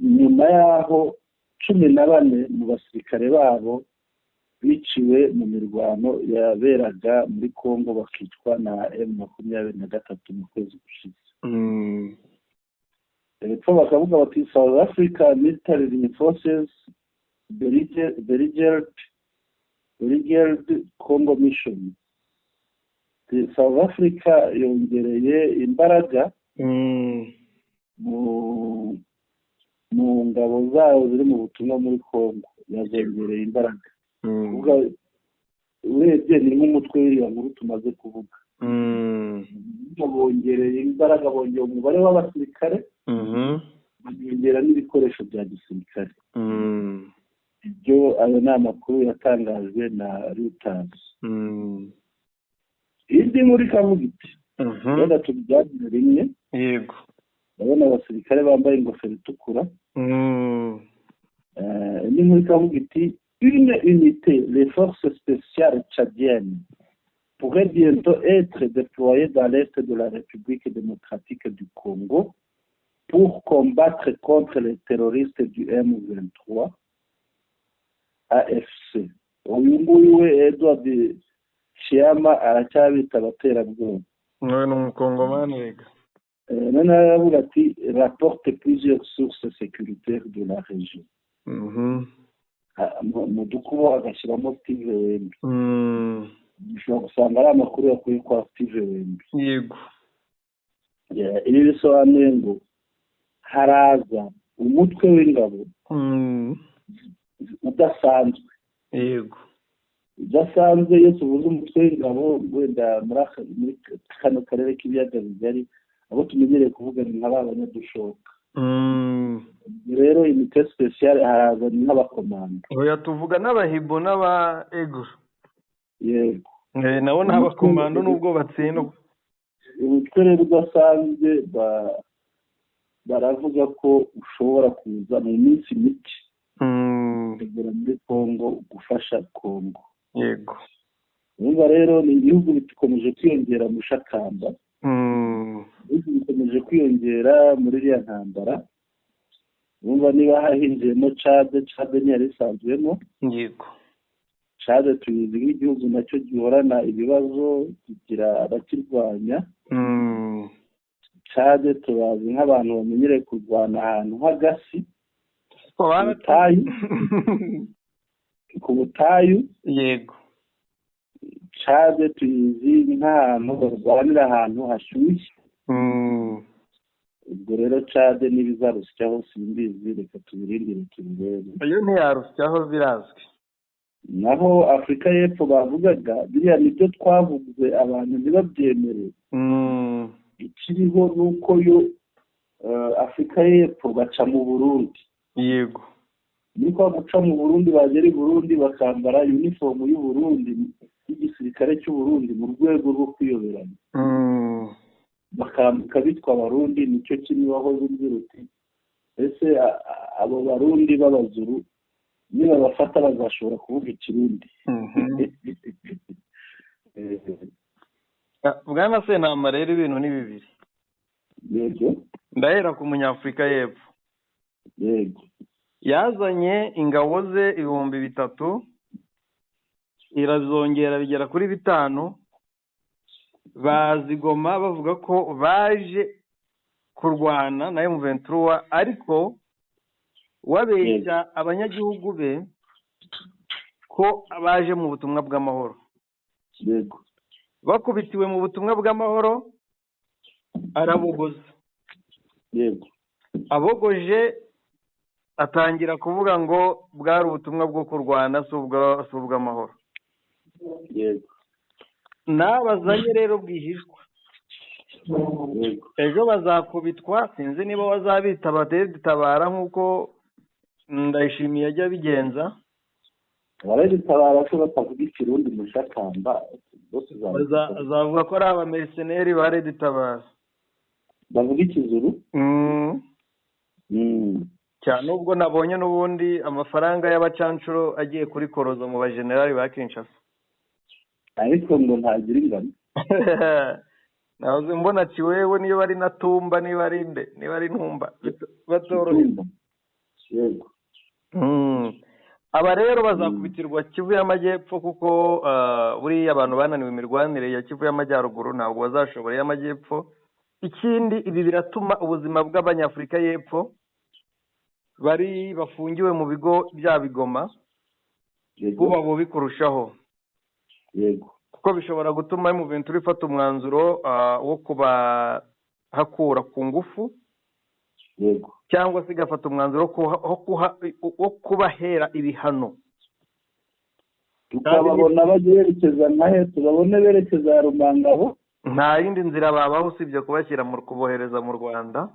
Nyuma y'aho 14 mu basirikare babo biciwe mu mirwano yaberaga muri Congo, bakicwa na M23 mu kwezi gushize. Hepfo bakavuga bati: "South Africa military reinforces beleaguered Congo mission." South Africa yongereye imbaraga mu ngabo zayo ziri mu butumwa muri Congo, yazongereye imbaraga. Kuvuga urebye ni nk'umutwe w'iriya nkuru tumaze kuvuga. Bongereye imbaraga, bongera umubare w'abasirikare, bongera n'ibikoresho bya gisirikare. Ibyo, ayo ni amakuru yatangajwe na Reuters. Indi nkuru ikavuga iti, wenda tubyagire rimwe. Yego. Ndabona abasirikare bambaye ingofero itukura. Indi nkuru ikavuga iti: "Une unité, les forces spéciales tchadiennes, pourrait bientôt être déployée dans l'est de la République démocratique du Congo pour combattre contre les terroristes du M23 AFC." Uyu nguyu we Edward Chiama aracyabita abaterabwoba. Nawe ni umukongomani rega. Noneho aravuga ati: "Rapporte plusieurs sources sécuritaires de la région." Mu dukubo agashyiramo Steve Wembi. Ushobora gusanga ari amakuru yakuye kwa Steve Wembi. Ibi bisobanuye ngo haraza umutwe w'ingabo udasanzwe. Udasanzwe, iyo tuvuze umutwe w'ingabo, wenda muri kano karere k'ibiyaga bigari, abo tumenyereye kuvuga ni nka ba banyadushoka. Rero unité spéciale, haraza ni nk'abakomando. Oya, tuvuga n'abahibo n'aba ego. Yego. Nabo ni abakomando nubwo batsindwa. Umutwe rero udasanzwe, baravuga ko ushobora kuza mu minsi mike kugera muri Congo gufasha Congo. Urumva rero ni ibihugu bikomeje kwiyongera mu shakamba, ibihugu bikomeje kwiyongera muri iriya ntambara. Urumva niba hahinjiyemo Tchad, Tchad ntiyari isanzwemo. Tchad tuyizi nk'igihugu nacyo gihorana ibibazo, kigira abakirwanya. Tchad tubazi nk'abantu bamenyereye kurwana ahantu h'agasi, ku butayu, ku butayu. Tchad tuyizi nk'ahantu barwanira ahantu hashyushye. Ubwo rero Tchad n'ibizarusyaho simbizi, reka tubirindire tubirebe. Iyo ntiyarusyaho, birazwi. Naho Afurika y'Epfo bavugaga biriya nibyo twavuze, abantu ntibabyemere. Ikiriho ni uko yo Afurika y'Epfo baca mu Burundi. Yego. Niko guca mu Burundi, bagera i Burundi bakambara uniform y'u Burundi, y'igisirikare cy'u Burundi, mu rwego rwo kwiyoberanya, bakambuka bitwa Abarundi. Nicyo kimwe wahoze umbwira uti: "Ese abo Barundi b'Abazuru nibabafata bazashobora kuvuga Ikirundi?" Bwana Sentama, rero ibintu ni bibiri. Yego. Ndahera ku Munyafurika y'Epfo. Yego. Yazanye ingabo ze 3000, irazongera bigera kuri 5000, bazigoma bavuga ko baje kurwana na M23, ariko wabeshya abanyagihugu be ko baje mu butumwa bw'amahoro. Yego. Bakubitiwe mu butumwa bw'amahoro, arabogoza. Yego. Abogoje, atangira kuvuga ngo bwari ubutumwa bwo kurwana, si ubw'amahoro. Yego. N'abazanye rero bwihishwa, ejo bazakubitwa. Sinzi niba bazabita Tabara nk'uko Ndayishimiye ajya abigenza. Baragitabara ko batavuga Ikirundi, Mushakamba, bose. Bazavuga ko ari abamerceneri ba Red Tabara. Bavuga Ikizuru. Cyane, ubwo nabonye n'ubundi amafaranga y'abacancuro agiye kuri koroza mu bajenerali ba Kinshasa. Ariko ngo ntagira ingano. Nahoze mbona Ciwewe, niba ari na Tumba, niba ari nde, niba ari Ntumba, batoroheye. Yego. Aba rero bazakubitirwa Kivu y'Amajyepfo, kuko buriya abantu bananiwe imirwanire ya Kivu y'Amajyaruguru ntabwo bazashobora iy'Amajyepfo. Ikindi, ibi biratuma ubuzima bw'Abanyafurika y'Epfo bari bafungiwe mu bigo bya Bigoma buba bubi kurushaho. Yego. Kuko bishobora gutuma M23 ifata umwanzuro wo kubahakura ku ngufu. Yego. Cyangwa se igafata umwanzuro wo kubahera ibihano. Tukababona bagerekeza nkahe? Tubabone berekeza Rumangabo? Nta yindi nzira babaho usibye kubashyira mu kubohereza mu Rwanda.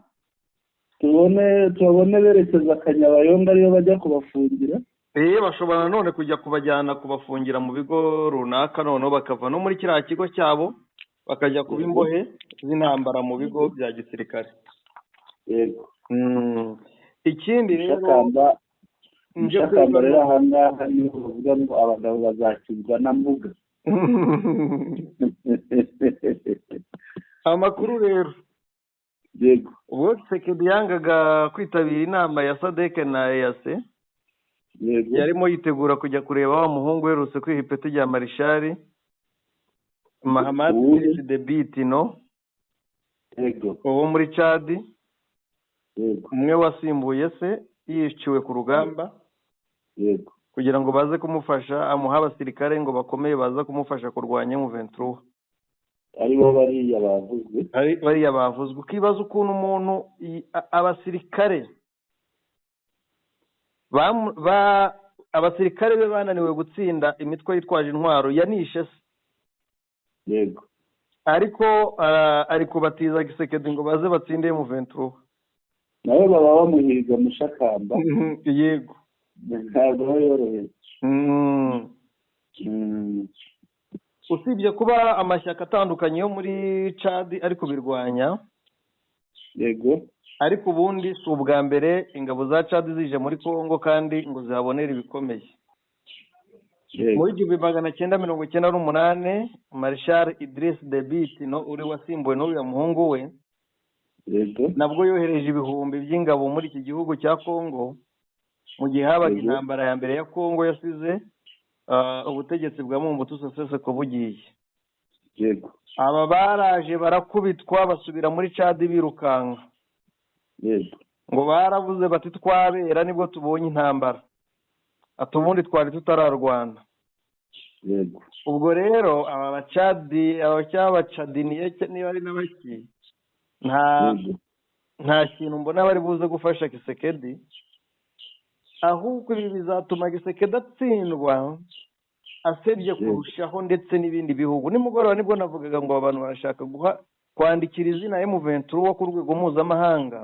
Tubabone berekeza Kanyabayonga, ariyo bajya kubafungira? Bashobora nanone kujya kubajyana kubafungira mu bigo runaka, noneho bakava no muri kiriya kigo cyabo bakajya kuba imbohe z'intambara mu bigo bya gisirikare. Yego. Ikindi rero, Mushakamba, rero aha ngaha niho bavuga ngo abagabo bazakizwa na mbuga. Amakuru rero. Yego. Ubwo Tshisekedi yangaga kwitabira inama ya SADC na EAC, Yego. yarimo yitegura kujya kureba wa muhungu uherutse kwiha ipeti rya marishari, Mahamat Idriss Deby Itno. Yego. Uwo muri Chad. Yego. Umwe wasimbuye se yiciwe ku rugamba. Yego. Kugira ngo baze kumufasha, amuha abasirikare ngo bakomeye baza kumufasha kurwanya M23. Aribo bariya bavuzwe. Bariya bavuzwe. Ukibaza ukuntu umuntu abasirikare abasirikare be bananiwe gutsinda imitwe yitwaje intwaro yanishe se. Yego. Ariko ari kubatiza Tshisekedi ngo baze batsinde M23. Nabo baba bamuhiga, Mushakamba. Yego. Ntabwo yoroheye. Usibye kuba amashyaka atandukanye yo muri Chad ari kubirwanya. Yego. Ariko ubundi si ubwa mbere ingabo za Chad zije muri Congo kandi ngo zihabonere ibikomeye. Muri 1998, Marshal Idriss Deby Itno, uri wasimbuwe n'uriya muhungu we, Yego. nabwo yohereje ibihumbi by'ingabo muri iki gihugu cya Congo mu gihe habaga intambara ya mbere ya Congo yasize ubutegetsi bwa Mobutu Sese Seko bugiye. Yego. Aba baraje barakubitwa, basubira muri Chad birukanka. Yego. Ngo baravuze bati: "Twabera nibwo tubonye intambara, ati ubundi twari tutararwana." Yego. Ubwo rero aba bacadi, aba cyabacadiniye, niba ari n'abaki, nta Yego. nta kintu mbona bari buze gufasha Tshisekedi. Ahubwo ibi bizatuma Tshisekedi atsindwa asebye kurushaho, ndetse n'ibindi bihugu. Nimugoroba nibwo navugaga ngo abantu barashaka guha kwandikira izina M23 ku rwego mpuzamahanga,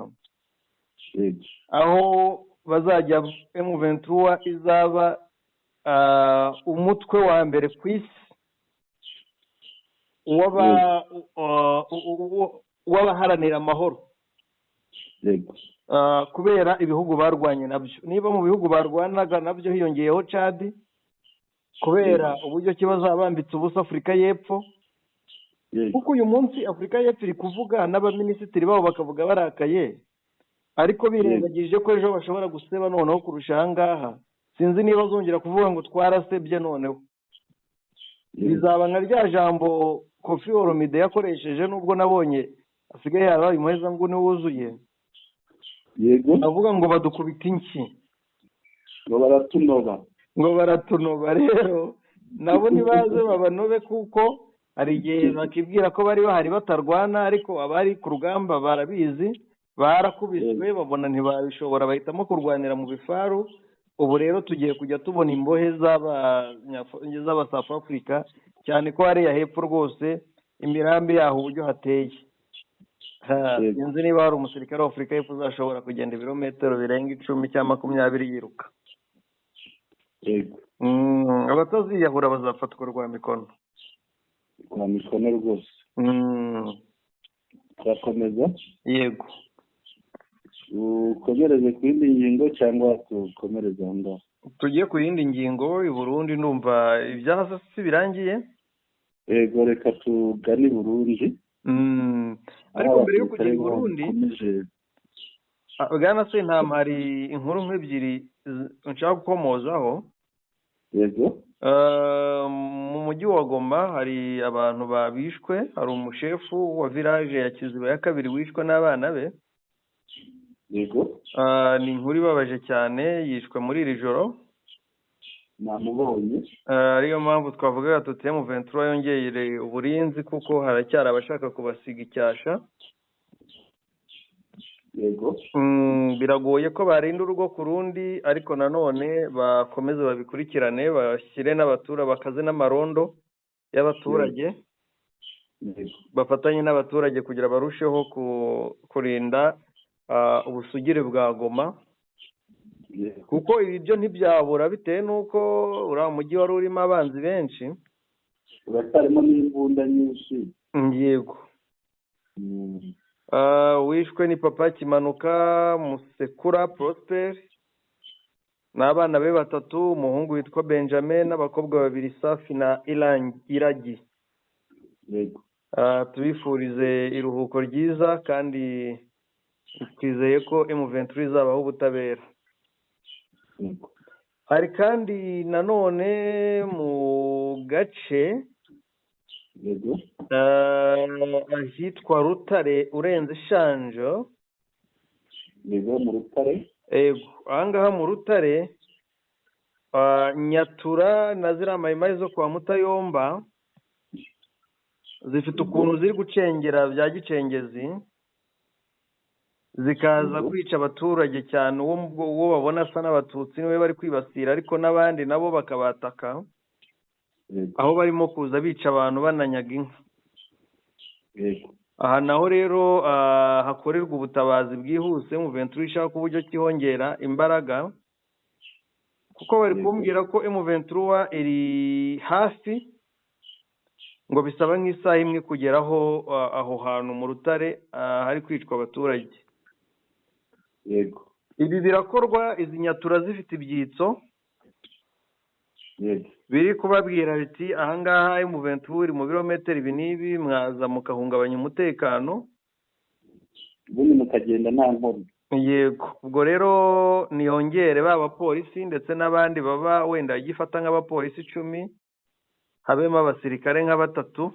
aho bazajya M23 izaba umutwe wa mbere ku isi w'abaharanira amahoro, kubera ibihugu barwanye nabyo. Niba mu bihugu barwanaga nabyo hiyongeyeho Chad, kubera uburyo ki bazaba bambitse ubusa Afurika y'Epfo, kuko uyu munsi Afurika y'Epfo iri kuvuga n'abaminisitiri babo bakavuga barakaye, ariko birengagije ko ejo bashobora guseba noneho kurusha aha ngaha. Sinzi niba bazongera kuvuga ngo twarasebye noneho. Bizaba nka rya jambo Koffi Olomide yakoresheje, nubwo nabonye asigaye yarabaye umuhezanguni wuzuye. Avuga ngo badukubita inshyi, ngo baratunoba. Ngo baratunoba. Rero nabo ntibaze babanobe, kuko hari igihe bakibwira ko bari bahari batarwana, ariko abari ku rugamba barabizi, barakubiswe babona ntibabishobora, bahitamo kurwanira mu bifaru. Ubu rero tugiye kujya tubona imbohe z'aba South Africa, cyane ko hariya hepfo rwose imirambi yaho uburyo hateye. Sinzi niba hari umusirikare wa Afurika y'Epfo uzashobora kugenda ibirometero birenga 10 cyangwa 20 yiruka. Abataziyahura bazafatwa rwa mikono. Rwa mikono rwose. Turakomeza. Yego. Ukomereze ku yindi ngingo cyangwa tukomereze aho ngaho? Tugiye ku yindi ngingo. I Burundi ndumva ibyaha si birangiye. Yego, reka tugane i Burundi. Ariko mbere yo kugera i Burundi, bwana Sentama, hari inkuru nk'ebyiri nshaka gukomozaho. Yego. Mu mujyi wa Goma hari abantu babishwe, hari umushefu wa village ya Kiziba ya kabiri wishwe n'abana be. Yego. Ni inkuru ibabaje cyane, yishwe muri iri joro. Namubonye. Ariyo mpamvu twavugaga tuti M23 yongeye uburinzi, kuko haracyari abashaka kubasiga icyasha. Yego. Biragoye ko barinda urugo ku rundi, ariko nanone bakomeze babikurikirane, bashyire n'abatura, bakaze n'amarondo y'abaturage, bafatanye n'abaturage kugira barusheho kurinda ubusugire bwa Goma. Kuko ibi byo ntibyabura, bitewe n'uko uriya mujyi wari urimo abanzi benshi, uracyarimo n'imbunda nyinshi. Yego. Wishwe ni Papa Kimanuka Musekura Prosper n'abana be batatu, umuhungu witwa Benjamin n'abakobwa babiri Safi na Iragi. Yego. Tubifurize iruhuko ryiza, kandi twizeye ko M23 izabaho ubutabera. Hari kandi nanone mu gace ahitwa Rutare urenze Shanjo. Yego, mu Rutare. Yego, ahangaha mu Rutare, Nyatura na ziriya mayimayi zo kwa Mutayomba zifite ukuntu ziri gucengera bya gicengezi, zikaza kwica abaturage cyane. Uwo babona asa n'abatutsi niwe bari kwibasira, ariko n'abandi nabo bakabataka, aho barimo kuza bica abantu bananyaga inka. Aha naho rero hakorerwa ubutabazi bwihuse, M23 ishaka uburyo kihongera imbaraga, kuko bari kumbwira ko M23 iri hafi, ngo bisaba nk'isaha imwe kugeraho aho hantu mu Rutare hari kwicwa abaturage. Yego. Ibi birakorwa izi nyatura zifite ibyitso biri kubabwira biti ahangaha M23 iri mu birometero ibi n'ibi, mwaza mukahungabanya umutekano, ubundi mukagenda nta nkomyi. Yego. Ubwo rero niyongere ba bapolisi ndetse n'abandi baba wenda gifata nk'abapolisi 10, habemo abasirikare nka 3,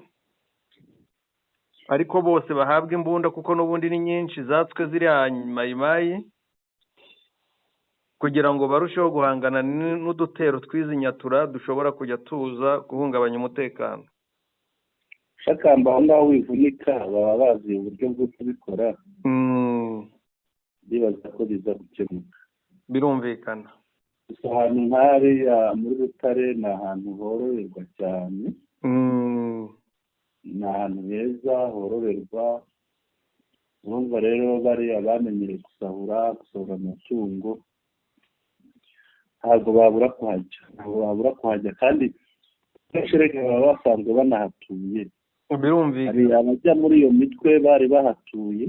ariko bose bahabwa imbunda, kuko n'ubundi ni nyinshi zatswe ziriya mayimayi, kugira ngo barusheho guhangana n'udutero twizi nyatura dushobora kujya tuza guhungabanya umutekano. Shakamba aho ngaho wivunika, baba bazi uburyo bwo kubikora, bibaza ko biza gukemuka. Birumvikana. Gusa ahantu nk'hariya muri Rutare ni ahantu hororerwa cyane, ni ahantu heza hororerwa. Urumva rero bariya bamenyereye gusahura amatungo, ntabwo babura kuhajya, ntabwo babura kuhajya, kandi kenshi reka baba basanzwe banahatuye. Birumvikana. Hari abajya muri iyo mitwe bari bahatuye,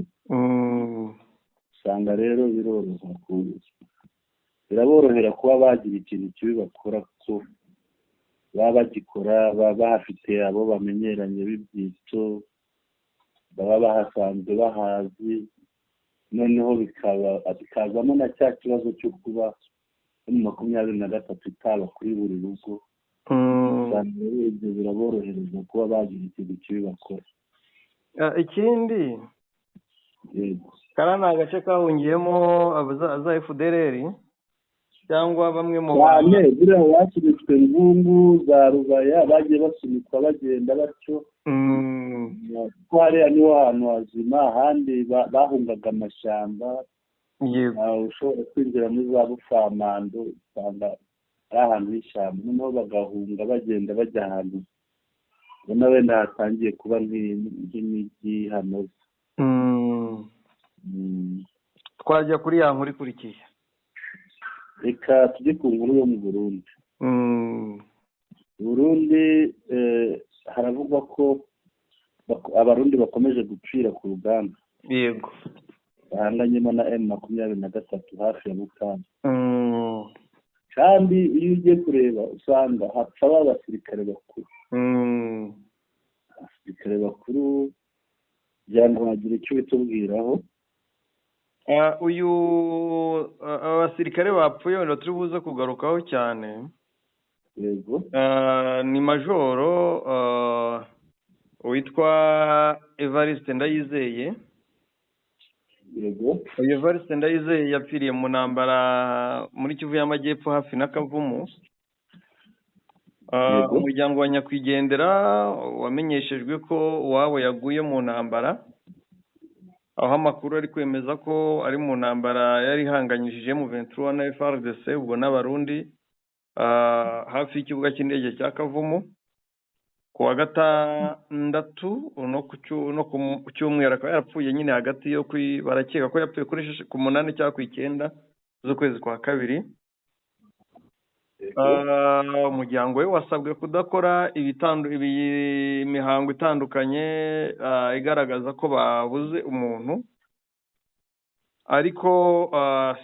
usanga rero biroroha biraborohera kuba bagira ikintu kibi bakora, kuko baba bagikora, baba bahafite abo bamenyeranye b'ibyitso, baba bahasanzwe bahazi. Noneho bikazamo na cya kibazo cyo kuba M23 itaba kuri buri rugo. Usanga rero ibyo biraborohereza kuba bagira ikintu kibi bakora. Ikindi, Yego. kariya ni agace kahungiyemo za FDLR cyangwa bamwe mu Cyane, buriya basunitswe Ngungu, za Rubaya, bagiye basunikwa bagenda batyo, kuko hariya niho hantu hazima. Ahandi bahungaga amashyamba. Ushobora kwinjira muri za Bufamando, usanga ari ahantu h'ishyamba, noneho bagahunga bagenda bajya ahantu ubona wenda hatangiye kuba nk'imijyi hanoze. Twajya kuri ya nkuru ikurikiye. Reka tujye ku nkuru yo mu Burundi. Burundi, haravugwa ko Abarundi bakomeje gupfira ku rugamba bahanganyemo na M23 hafi ya Bukavu. Kandi iyo ugiye kureba usanga hapfa ba basirikare bakuru. Abasirikare bakuru, kugira ngo bagire icyo bitubwiraho. Uyu abasirikare bapfuye wenda turi buze kugarukaho cyane. Yego. Ni majoro witwa Evariste Ndayizeye. Yego. Uyu Evariste Ndayizeye yapfiriye mu ntambara muri Kivu y'Amajyepfo hafi na Kavumu. Umuryango wa nyakwigendera wamenyeshejwe ko uwabo yaguye mu ntambara, aho amakuru ari kwemeza ko ari mu ntambara yari ihanganyishije M23 na FARDC, ubwo n'Abarundi, hafi y'ikibuga cy'indege cya Kavumu ku wa gatandatu no ku cyumweru. Akaba yarapfuye nyine hagati yo barakeka ko yapfuye kuri ku 8 cyangwa ku 9 z'ukwezi kwa kabiri. Umuryango we wasabwe kudakora imihango itandukanye igaragaza ko babuze umuntu, ariko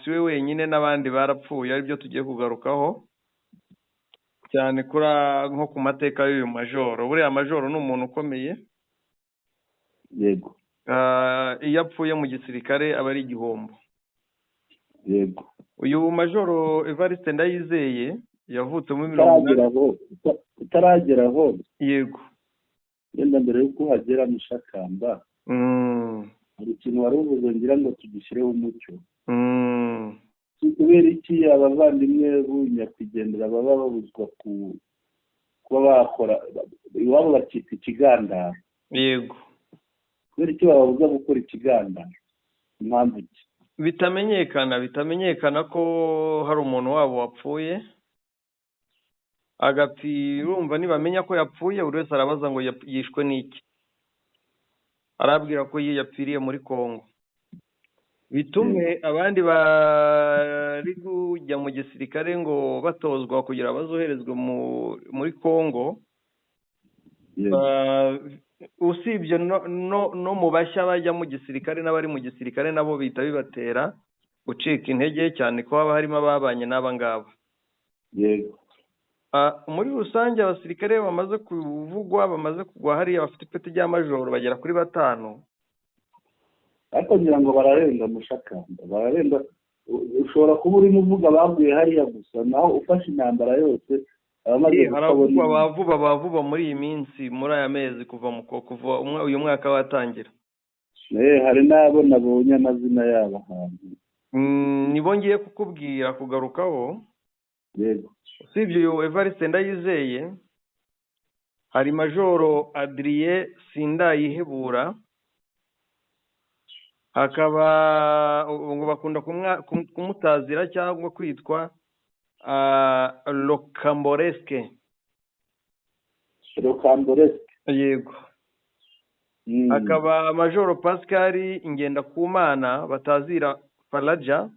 si we wenyine, n'abandi barapfuye, aribyo tugiye kugarukaho cyane kuri nko ku mateka y'uyu majoro. Buriya majoro ni umuntu ukomeye. Yego. Iyo apfuye mu gisirikare aba ari igihombo. Yego. Uyu majoro Evariste Ndayizeye yavutse muri 80. Utaragera aho. Yego. Wenda mbere y'uko uhagera, Mushakamba, hari ikintu wari uvuze ngira ngo tugishyireho umucyo. Kubera iki abavandimwe b'unyakwigendera baba babuzwa kuba bakora iwabo bakita ikigandaro? Yego. Kubera iki bababuza gukora ikigandaro? Impamvu ki? Bitamenyekana ko hari umuntu wabo wapfuye agapfi. Urumva nibamenya ko yapfuye, buri wese arabaza ngo yishwe n'iki, arabwira ko yapfiriye muri Kongo, bitume abandi bari kujya mu gisirikare ngo batozwa kugira bazoherezwe muri Kongo. Usibye no mu bashya bajya mu gisirikare, n'abari mu gisirikare nabo bihita bibatera gucika intege cyane, ko haba harimo ababanye n'aba ngaba. Yego. Muri rusange abasirikare bamaze kuvugwa, bamaze kugwa hariya, bafite ipeti rya majoro, bagera kuri batanu. Ariko ngira ngo bararenga, Mushakamba, bararenga. Ushobora kuba urimo uvuga baguye hariya gusa, naho ufashe intambara yose abamaze Haravugwa bavuba bavuba muri iyi minsi, muri aya mezi kuva uyu mwaka watangira. Hari n'abo nabonye amazina yabo ahantu. Nibo ngiye kukubwira kugarukaho. Yego. Usibye uyu Evariste Ndayizeye, hari majoro Adrien Sindayihebura, hakaba ngo bakunda kumutazira cyangwa kwitwa Rocambolesque. Rocambolesque. Yego. Hakaba Majoro Pascal Ngendakumana batazira Faraja.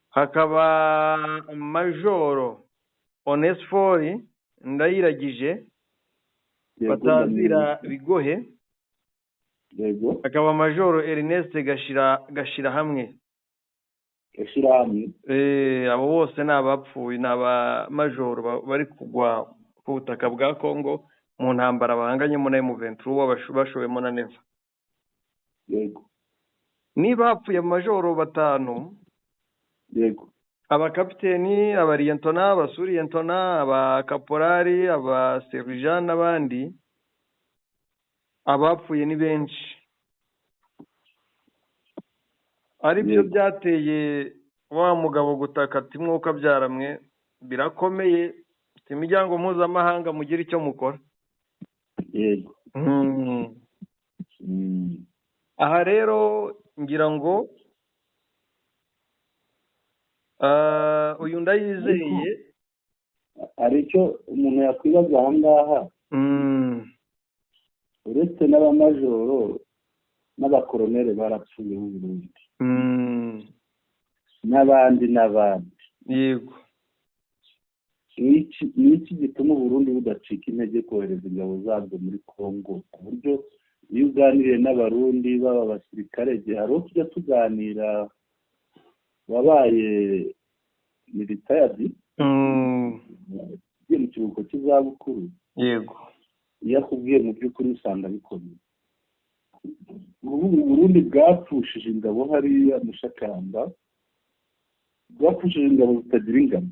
Hakaba Majoro Onesphore Ndayiragije batazira Bigohe. Hakaba Majoro Ernest Gashira hamwe. Gashyirahamwe. Abo bose ni abapfuye, ni abamajoro bari kugwa ku butaka bwa Congo mu ntambara bahanganyemo na M23 bashowemo na Neva. Niba hapfuye amajoro batanu, abakapiteni, abariyentona, abasuriyentona, abakaporari, abaserija n'abandi, abapfuye ni benshi, aribyo byateye wa mugabo gutaka ati: "Mwuka byaramwe birakomeye, imiryango mpuzamahanga mugire icyo mukora." Aha rero ngira ngo uyu Ndayizeye. Hari icyo umuntu yakwibaza aha ngaha. Uretse n'abamajoro n'abakoroneri barapfuye b'u Burundi, n'abandi n'abandi, ni iki gituma Uburundi budacika intege kohereza ingabo zabwo muri Congo, ku buryo iyo uganiriye n'Abarundi baba abasirikare, igihe hari uwo tujya tuganira wabaye militayadi, ugiye mu kiruhuko cy'izabukuru, iyo akubwiye mu by'ukuri usanga bikomeye? Ubu Burundi bwapfushije ingabo hariya Mushakamba, bwapfushije ingabo zitagira ingano.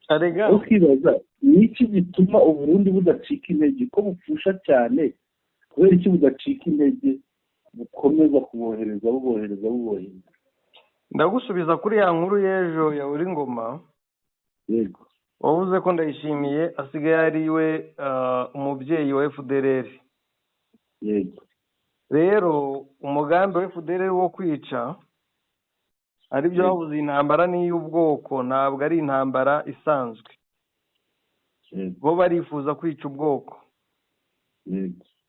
Arega. Ukibaza ni iki gituma Uburundi budacika intege, ko bupfusha cyane? Kubera iki budacika intege, bukomeza kubohereza, bubohereza, bubohereza? Ndagusubiza kuri ya nkuru y'ejo ya uri ngoma. Wavuze ko Ndayishimiye asigaye ari we umubyeyi wa FDLR. Rero umugambi wa FDLR wo kwica, aribyo bavuze, intambara ni iy'ubwoko, ntabwo ari intambara isanzwe. Bo barifuza kwica ubwoko,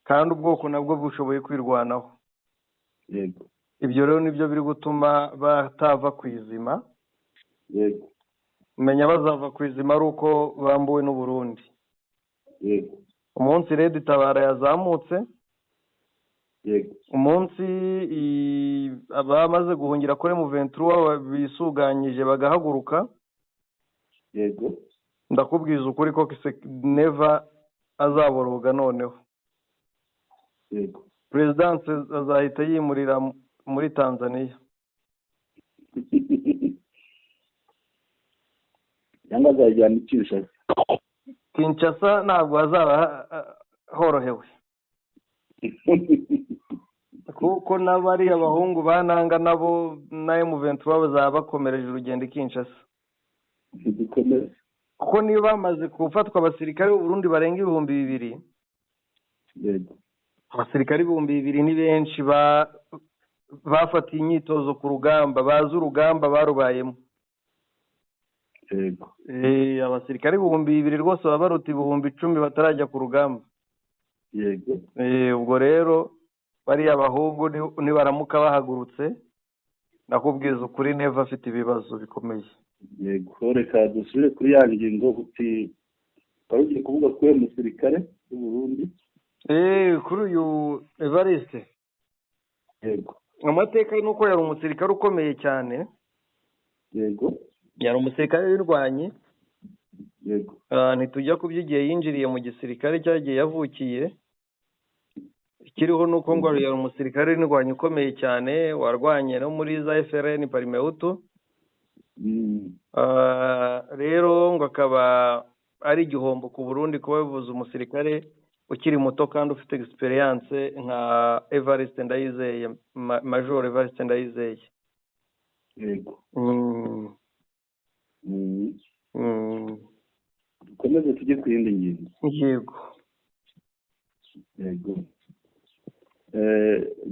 kandi ubwoko nabwo bushoboye kwirwanaho. Ibyo rero nibyo biri gutuma batava ku izima. Menya bazava ku izima ari uko bambuwe n'Uburundi. Umunsi Red Tabara yazamutse, umunsi abamaze guhungira kuri M23 bisuganyije bagahaguruka, ndakubwiza ukuri ko Neva azaboroga noneho. Perezidansi azahita yimurira muri Tanzania. Cyangwa azajyana i Kinshasa. Kinshasa ntabwo hazaba horohewe, kuko n'abariya bahungu ba Nanga nabo na M23 bazaba bakomereje urugendo i Kinshasa. Dukomeze. Kuko niba bamaze gufatwa abasirikare b'u Burundi barenga 2000, abasirikare 2000 ni benshi, bafatiye imyitozo ku rugamba, bazi urugamba, barubayemo. Abasirikare 2000 rwose baba baruta 10,000 batarajya ku rugamba. Ubwo rero bariya bahungu nibaramuka bahagurutse, nakubwiza ukuri, Neva afite ibibazo bikomeye. Yego, reka dusubire kuri ya ngingo. Uti wari ugiye kuvuga kuri uyu musirikare w'u Burundi. Kuri uyu Evariste. Amateka ni uko yari umusirikare ukomeye cyane. Yari umusirikare w'indwanyi. Ntitujya ku by'igihe yinjiriye mu gisirikare cyagiye yavukiye. Ikiriho ni uko ngo yari umusirikare w'indwanyi ukomeye cyane, warwanye no muri za FRN Parmehutu. Rero ngo akaba ari igihombo ku Burundi kuba bivuze umusirikare ukiri muto kandi ufite experience nka Evariste Ndayizeye, Major Evariste Ndayizeye. Dukomeze tujye ku yindi ngingo. Yego. Yego,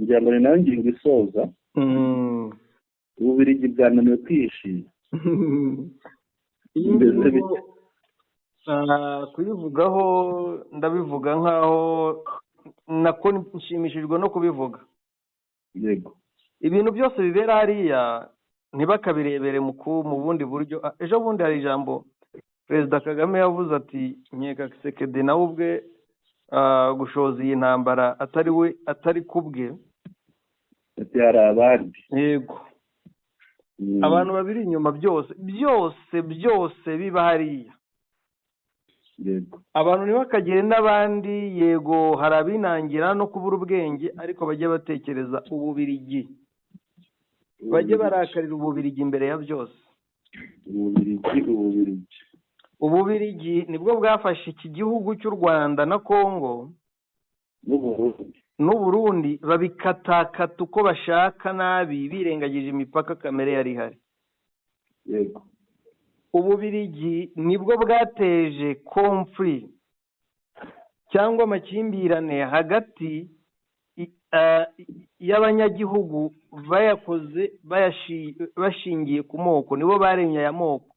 ngira ngo ni nayo ngingo isoza. Ububiligi bwananiwe kwihishira. Iyi Mbese ngingo kuyivugaho ndabivuga nkaho nako nshimishijwe no kubivuga. Yego. Ibintu byose bibera hariya ntibakabirebere mu bundi buryo. Ejo bundi hari ijambo Perezida Kagame yavuze ati nkeka Tshisekedi nawe ubwe gushoza iyi ntambara atari we, atari kubwe. Ati hari abandi. Yego. Abantu babiri inyuma, byose byose byose biba hariya. Abantu ntibakagire n'abandi. Yego, hari abinangira no kubura ubwenge, ariko bajye batekereza Ububirigi, bajye barakarira Ububirigi imbere ya byose. Ububirigi, Ububirigi. Ububirigi nibwo bwafashe iki gihugu cy'u Rwanda na Kongo n'Uburundi. N'Uburundi, babikatakata uko bashaka nabi, birengagije imipaka kamere yari ihari. Ububirigi nibwo bwateje conflit cyangwa amakimbirane hagati y'abanyagihugu, bayakoze bashingiye ku moko. Nibo baremye aya moko.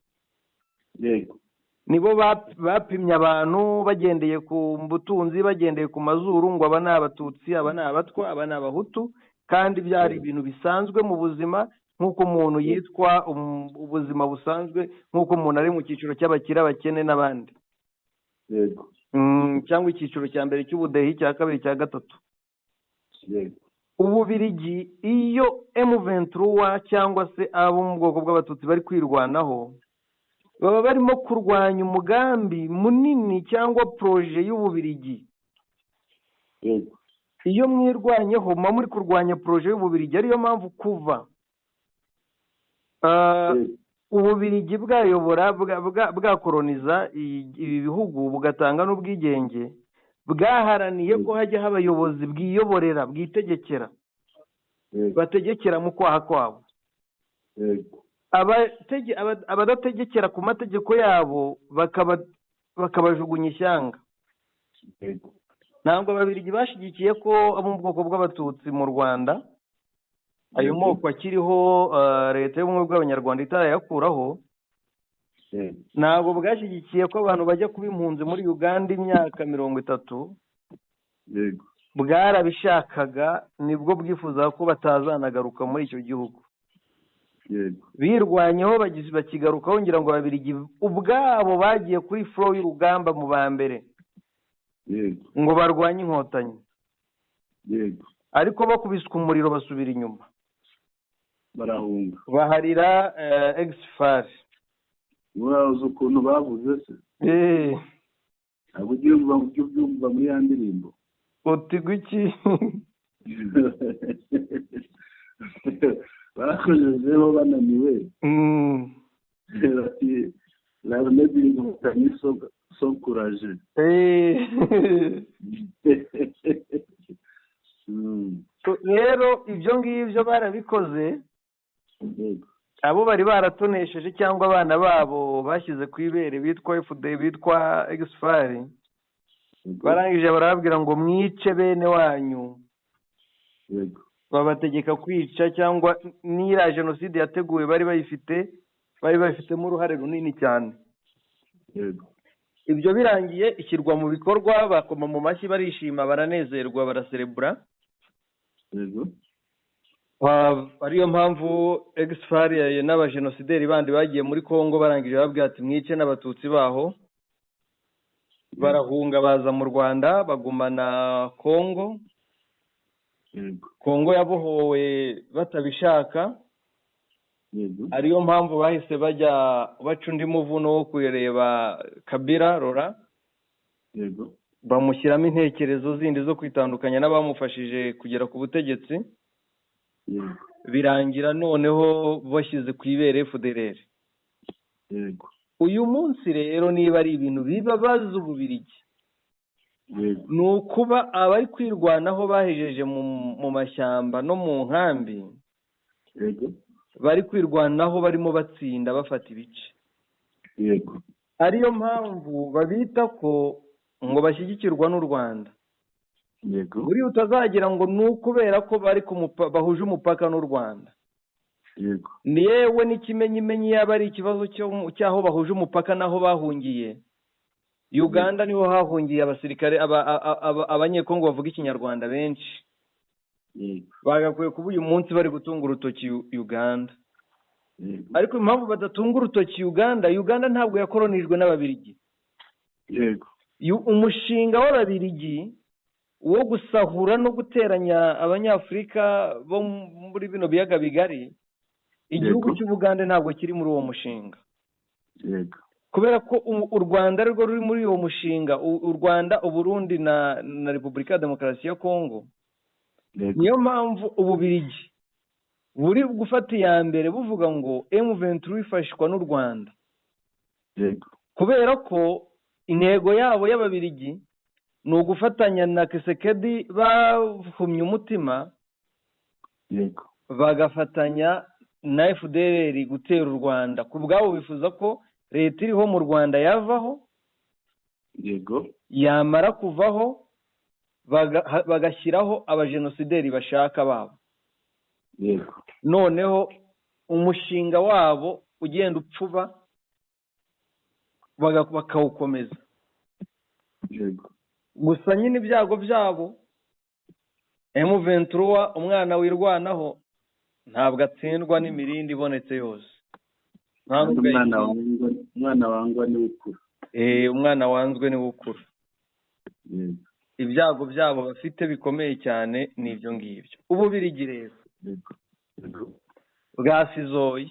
Nibo bapimye abantu bagendeye ku butunzi, bagendeye ku mazuru, ngo aba ni Abatutsi, aba ni Abatwa, aba ni Abahutu, kandi byari ibintu bisanzwe mu buzima, nk'uko umuntu yitwa ubuzima busanzwe, nk'uko umuntu ari mu cyiciro cy'abakire, abakene n'abandi, cyangwa icyiciro cya mbere cy'ubudehi, icya kabiri, icya gatatu. Ububirigi, iyo M23 cyangwa se abo mu bwoko bw'Abatutsi bari kwirwanaho, baba barimo kurwanya umugambi munini cyangwa projet y'Ububirigi. Iyo mwirwanyeho muba muri kurwanya projet y'Ububirigi. Ariyo mpamvu kuva Ububirigi bwayobora, bwakoroniza ibi bihugu, bugatanga n'ubwigenge, bwaharaniye ko hajyaho abayobozi bwiyoborera, bwitegekera, bategekera mu kwaha kwabo. Abadategekera ku mategeko yabo bakabajugunya ishyanga. Ntabwo Ababirigi bashyigikiye ko abo mu bwoko bw'Abatutsi mu Rwanda, ayo moko akiriho, Leta y'Ubumwe bw'Abanyarwanda itarayakuraho, ntabwo bwashyigikiye ko abantu bajya kuba impunzi muri Uganda imyaka 30. Bwarabishakaga, nibwo bwifuzaga ko batazanagaruka muri icyo gihugu. Birwanyeho bakigarukaho. Ngira ngo Ababirigi ubwabo bagiye kuri front y'urugamba mu ba mbere ngo barwanye Inkotanyi, ariko bakubiswe umuriro basubira inyuma. Barahunga. Baharira ex-FAR. Urazi ukuntu bavuze se? Ntabwo ujya ubyumva muri ya ndirimbo? Uti gwiki? Bakojejeho bananiwe, bati l'armée d'Inkotanyi sont courageux. Rero ibyo ngibyo barabikoze. Abo bari baratonesheje cyangwa abana babo bashyize ku ibere bitwa FD, bitwa ex-FAR, barangije barababwira ngo mwice bene wanyu. Babategeka kwica, cyangwa n'iriya jenoside yateguwe bari bayifite, bari babifitemo uruhare runini cyane. Ibyo birangiye ishyirwa mu bikorwa, bakoma mu mashyi, barishima, baranezerwa, baraserebura. Ariyo mpamvu ex-FAR n'abajenosideri bandi bagiye muri Kongo, barangije babwira ati mwice n'Abatutsi baho, barahunga baza mu Rwanda, bagumana Kongo. Kongo yabohowe batabishaka. Ariyo mpamvu bahise bajya baca undi muvuno wo kureba Kabila Rora, bamushyiramo intekerezo zindi zo kwitandukanya n'abamufashije kugera ku butegetsi. Birangira noneho bashyize ku ibere FDLR. Uyu munsi rero, niba ari ibintu bibabaza Ububirigi, ni ukuba abari kwirwanaho bahejeje mu mashyamba no mu nkambi, bari kwirwanaho, barimo batsinda, bafata ibice. Ariyo mpamvu babita ko ngo bashyigikirwa n'u Rwanda. Buriya utazagira ngo ni ukubera ko bari bahuje umupaka n'u Rwanda. Yego. Yewe n'ikimenyimenyi yaba ari ikibazo cy'aho bahuje umupaka n'aho bahungiye. Uganda niho hahungiye abasirikare abanyekongo bavuga ikinyarwanda benshi. Yego. Bagakwiye kuba uyu munsi bari gutunga urutoki Uganda. Yego. Ariko impamvu badatunga urutoki Uganda, Uganda ntabwo yakoronijwe n'Ababirigi. Yego. Umushinga w'Ababirigi wo gusahura no guteranya Abanyafurika bo muri bino biyaga bigari, igihugu cy'Ubugande ntabwo kiri muri uwo mushinga. Yego. Kubera ko u Rwanda arirwo ruri muri uwo mushinga, u Rwanda, Uburundi na Repubulika ya Demokarasi ya Kongo. Yego. Niyo mpamvu Ububirigi buri gufata iya mbere buvuga ngo M23 ifashwa n'u Rwanda. Yego. Kubera ko intego yabo y'Ababirigi ni ugufatanya na Kisekedi bahumye umutima. Yego. Bagafatanya na FDLR gutera u Rwanda. Ku bwabo bifuza ko leta iriho mu Rwanda yavaho. Yego. Yamara kuvaho bagashyiraho abajenosideri bashaka babo. Yego. Noneho umushinga wabo ugenda upfuba bakawukomeza. Yego. Gusa nyine ibyago byabo M23 umwana wirwanaho ntabwo atsindwa n'imirindi ibonetse yose. Umwana wangwa ni ukura. Umwana wanzwe ni ukura. Yego. Ibyago byabo bafite bikomeye cyane ni ibyo ngibyo. Ububirigi rero Yego. bwasizoye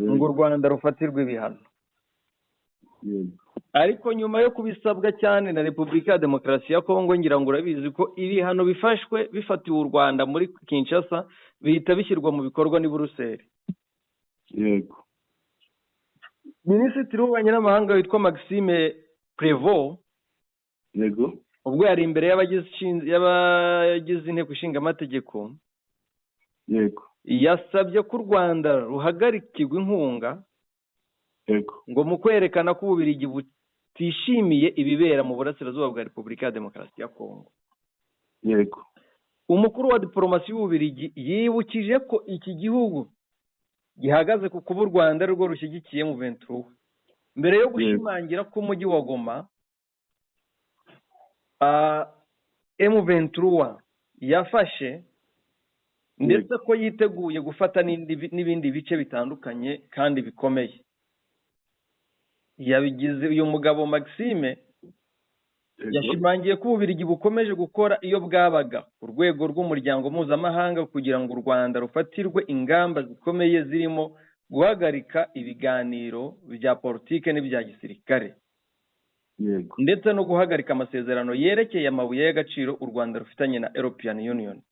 ngo u Rwanda rufatirwe ibihano. Yego. Ariko nyuma yo kubisabwa cyane na Repubulika ya Demokarasi ya Kongo, ngira ngo urabizi ko ibihano bifashwe bifatiwe u Rwanda muri Kinshasa bihita bishyirwa mu bikorwa ni Buruseli. Yego. Minisitiri w'ububanyi n'amahanga witwa Maxime Prévost, Yego. ubwo yari imbere y'abagize inteko ishinga amategeko, Yego. yasabye ko u Rwanda ruhagarikirwa inkunga. Yego. Ngo mu kwerekana ko Ububirigi butishimiye ibibera mu burasirazuba bwa Repubulika ya Demokarasi ya Kongo. Yego. Umukuru wa diplomasi y'Ububirigi yibukije ko iki gihugu gihagaze ku kuba u Rwanda rwo rushyigikiye M23, mbere yo gushimangira ko umujyi wa Goma M23 yafashe, ndetse ko yiteguye gufata n'ibindi bice bitandukanye kandi bikomeye. Yabigize uyu mugabo Maxime yashimangiye ko Ububirigi bukomeje gukora iyo bwabaga ku rwego rw'umuryango mpuzamahanga kugira ngo u Rwanda rufatirwe ingamba zikomeye zirimo guhagarika ibiganiro bya politike n'ibya gisirikare. Yego. Ndetse no guhagarika amasezerano yerekeye amabuye y'agaciro u Rwanda rufitanye na European Union.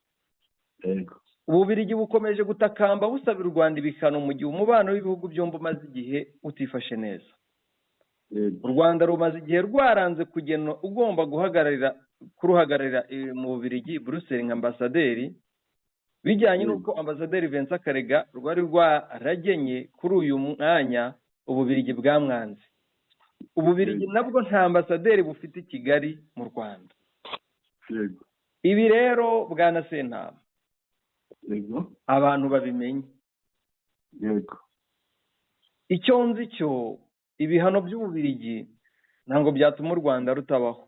Yego. Ububirigi bukomeje gutakamba busabira u Rwanda ibihano mu gihe umubano w'ibihugu byombi umaze igihe utifashe neza. Yego. U Rwanda rumaze igihe rwaranze kugena ugomba kuruhagararira mu Bubirigi Bruxelles nka ambasaderi, bijyanye n'uko ambasaderi Vincent Karega rwari rwaragenye kuri uyu mwanya Ububirigi bwamwanze. Ububirigi nabwo nta ambasaderi bufite i Kigali mu Rwanda. Yego. Ibi rero bwana Sentama, Yego. abantu babimenye. Yego. Icyo nzi cyo, ibihano by'Ububirigi ntabwo byatuma u Rwanda rutabaho.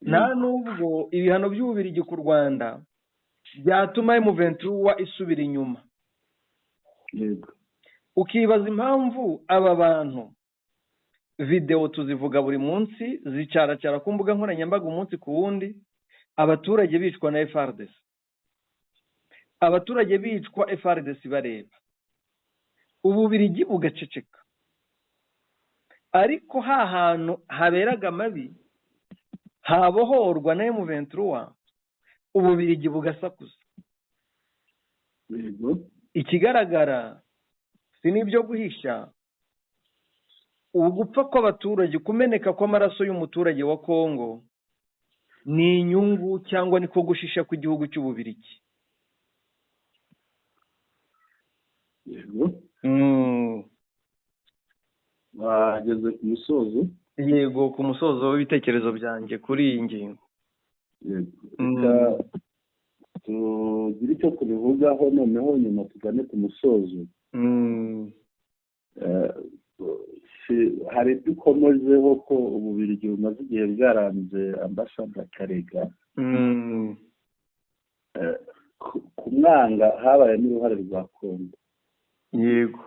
Nta nubwo ibihano by'Ububirigi ku Rwanda byatuma M23 isubira inyuma. Yego. Ukibaza impamvu aba bantu video tuzivuga buri munsi zicaracara ku mbuga nkoranyambaga umunsi ku wundi, abaturage bicwa na FARDC. Abaturage bicwa FARDC bareba. Ububirigi bugaceceka. Ariko ha hantu haberaga amabi habohorwa na M23, Ububirigi bugasakuza. Yego. Ikigaragara si n'ibyo guhisha, ugupfa kw'abaturage, kumeneka kw'amaraso y'umuturage wa Kongo ni inyungu cyangwa niko gushisha kw'igihugu cy'Ububirigi. Yego. Bageze ku musozo. Yego, ku musozo w'ibitekerezo byanjye kuri iyi ngingo. Yego. Reka Tugire icyo tubivugaho, noneho nyuma tugane ku musozo. Hari ibyo ukomozeho ko Ububiligi bumaze igihe bwaranze ambasada Karega. Kumwanga habaye n'uruhare rwa Kongo. Yego.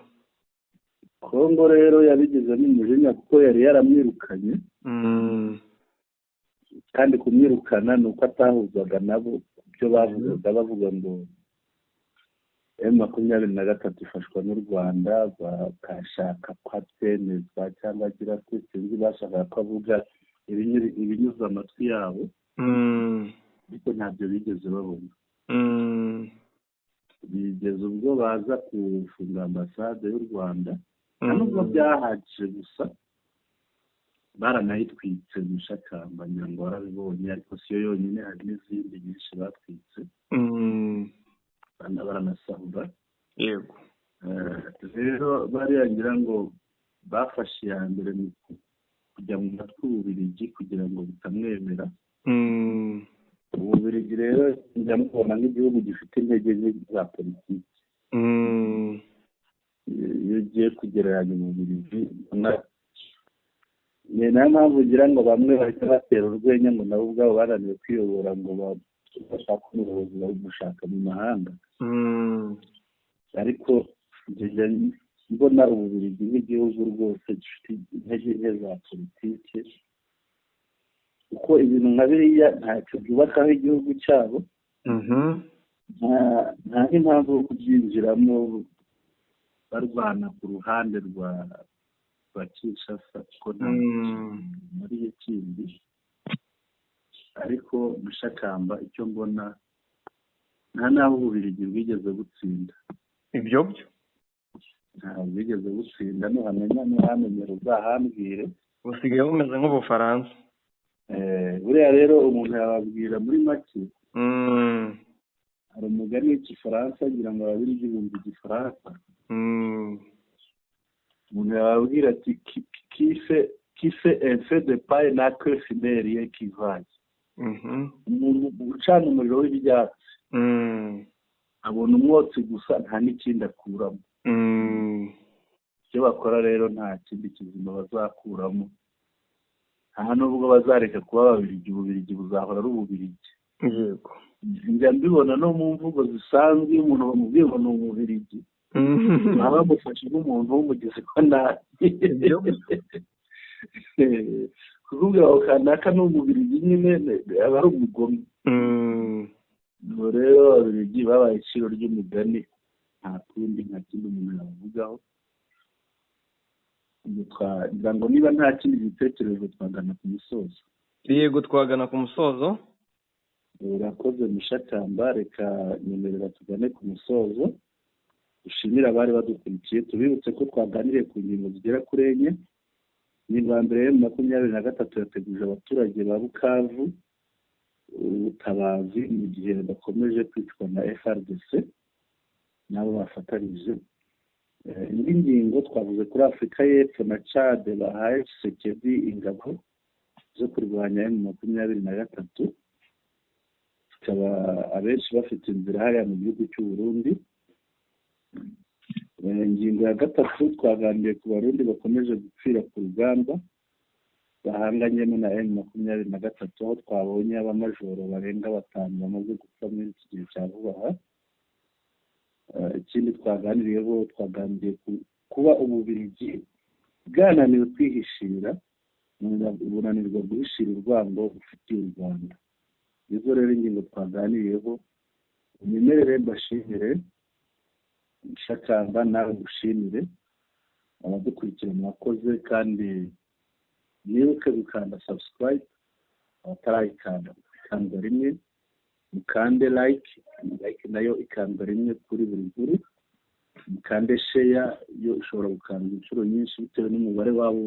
Kongo rero yabigizemo umujinya kuko yari yaramwirukanye, kandi kumwirukana ni uko atahuzaga nabo ku byo bavugaga, bavuga ngo M23 ifashwa n'u Rwanda, bakashaka ko atemezwa cyangwa agira ko sinzi, bashakaga ko avuga ibinyuze amatwi yabo, ariko ntabyo bigeze babona. Bigeze ubwo baza gufunga ambasade y'u Rwanda, nta nubwo byahagije gusa, baranayitwitse Mushakamba, ngira ngo warabibonye, ariko siyo yonyine, hari n'izindi nyinshi batwitse, baranasahura. Yego. Rero bariya ngira ngo bafashe iya mbere mu kujya mu matwi Ububiligi kugira ngo butamwemera. Ububiligi rero njya mubona nk'igihugu gifite intege nke za politiki. Iyo ugiye kugereranya Ububiligi, ni nayo mpamvu ugira ngo bamwe bahita batera urwenya ngo nabo ubwabo bananiwe kwiyobora, ngo bashake umuyobozi bari mu mahanga. Ariko njya mbona Ububiligi nk'igihugu rwose gifite intege nke za politiki, kuko ibintu nka biriya ntacyo byubakaho igihugu cyabo, nta n'impamvu yo kubyinjiramo barwana ku ruhande rwa Kinshasa, kuko nta muri iyo kindi. Ariko Mushakamba, icyo mbona, nta n'aho Ububiligi bwigeze butsinda. Ibyo byo ntabwo bwigeze butsinda, nuhamenya nuhamenyera uzahambwire. Busigaye bumeze nk'Ubufaransa. Buriya rero umuntu yababwira muri make, hari umugani w'igifaransa, ngira ngo Ababiligi bumva igifaransa, umuntu yababwira ati "Qui fait un feu de paille n'a que fumé rien qui vaille." Umuntu ucana umuriro w'ibyatsi abona umwotsi gusa, nta n'ikindi akuramo. Icyo bakora rero nta kindi kizima bazakuramo, nta nubwo bazareka kuba Ababiligi, Ububiligi buzahora ari Ububiligi. Yego. Njya mbibona no mu mvugo zisanzwe, iyo umuntu bamubwiye ngo ni Umubirigi, baba bamufashe nk'umuntu w'umugizi wa nabi. Kukubwira ngo kanaka ni Umubirigi nyine aba ari umugome. Ubwo rero Ababiligi babaye iciro ry'umugani, nta kundi, nta kindi umuntu yabavugaho. Ngira ngo niba nta kindi gitekerezo twagana ku musozo. Yego, twagana ku musozo. Urakoze Mushakamba, reka nyemerera tugane ku musozo. Dushimire abari badukurikiye, tubibutse ko twaganiriye ku ngingo zigera kuri enye. Ingingo ya mbere, M23 yateguje abaturage ba Bukavu ubutabazi mu gihe bakomeje kwicwa na FARDC n'abo bafatanije. Indi ngingo twavuze kuri Afurika y'Epfo na Chad bahaye Tshisekedi ingabo zo kurwanya M23, zikaba abenshi bafite inzira hariya mu gihugu cy'u Burundi. Ingingo ya gatatu, twaganiriye ku Barundi bakomeje gupfira ku rugamba bahanganyemo na M23, aho twabonye abamajoro barenga 5 bamaze gupfa muri iki gihe cya vuba aha. Ikindi twaganiriyeho, twaganiriye kuba Ububiligi bwananiwe kwihishira, bunanirwa guhishira urwango bufitiye u Rwanda. Izo rero ingingo twaganiriyeho. Unyemerere mbashimire Mushakamba, nawe ngushimire, abadukurikira mwakoze, kandi mwibuke gukanda subscribe abatarayikanda, ikandwa rimwe, mukande like, like nayo ikandwa rimwe kuri buri nkuru, mukande share, yo ishobora gukanda inshuro nyinshi bitewe n'umubare wabo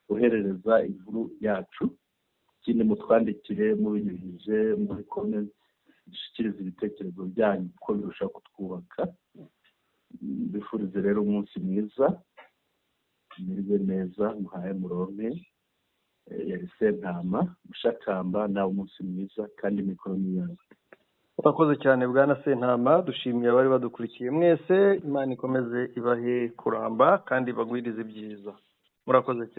woherereza inkuru yacu. Ikindi mutwandikire mubinyujije muri comment, dushyikirize ibitekerezo byanyu kuko birushaho kutwubaka. Mbifurize rero umunsi mwiza, mwirwe neza, muhaye muronke. Yari Sentama Mushakamba, nawe umunsi mwiza kandi mikoro ni yawe. Urakoze cyane bwana Sentama, dushimiye abari badukurikiye mwese. Imana ikomeze ibahe kuramba kandi ibagwirize ibyiza. Murakoze cyane.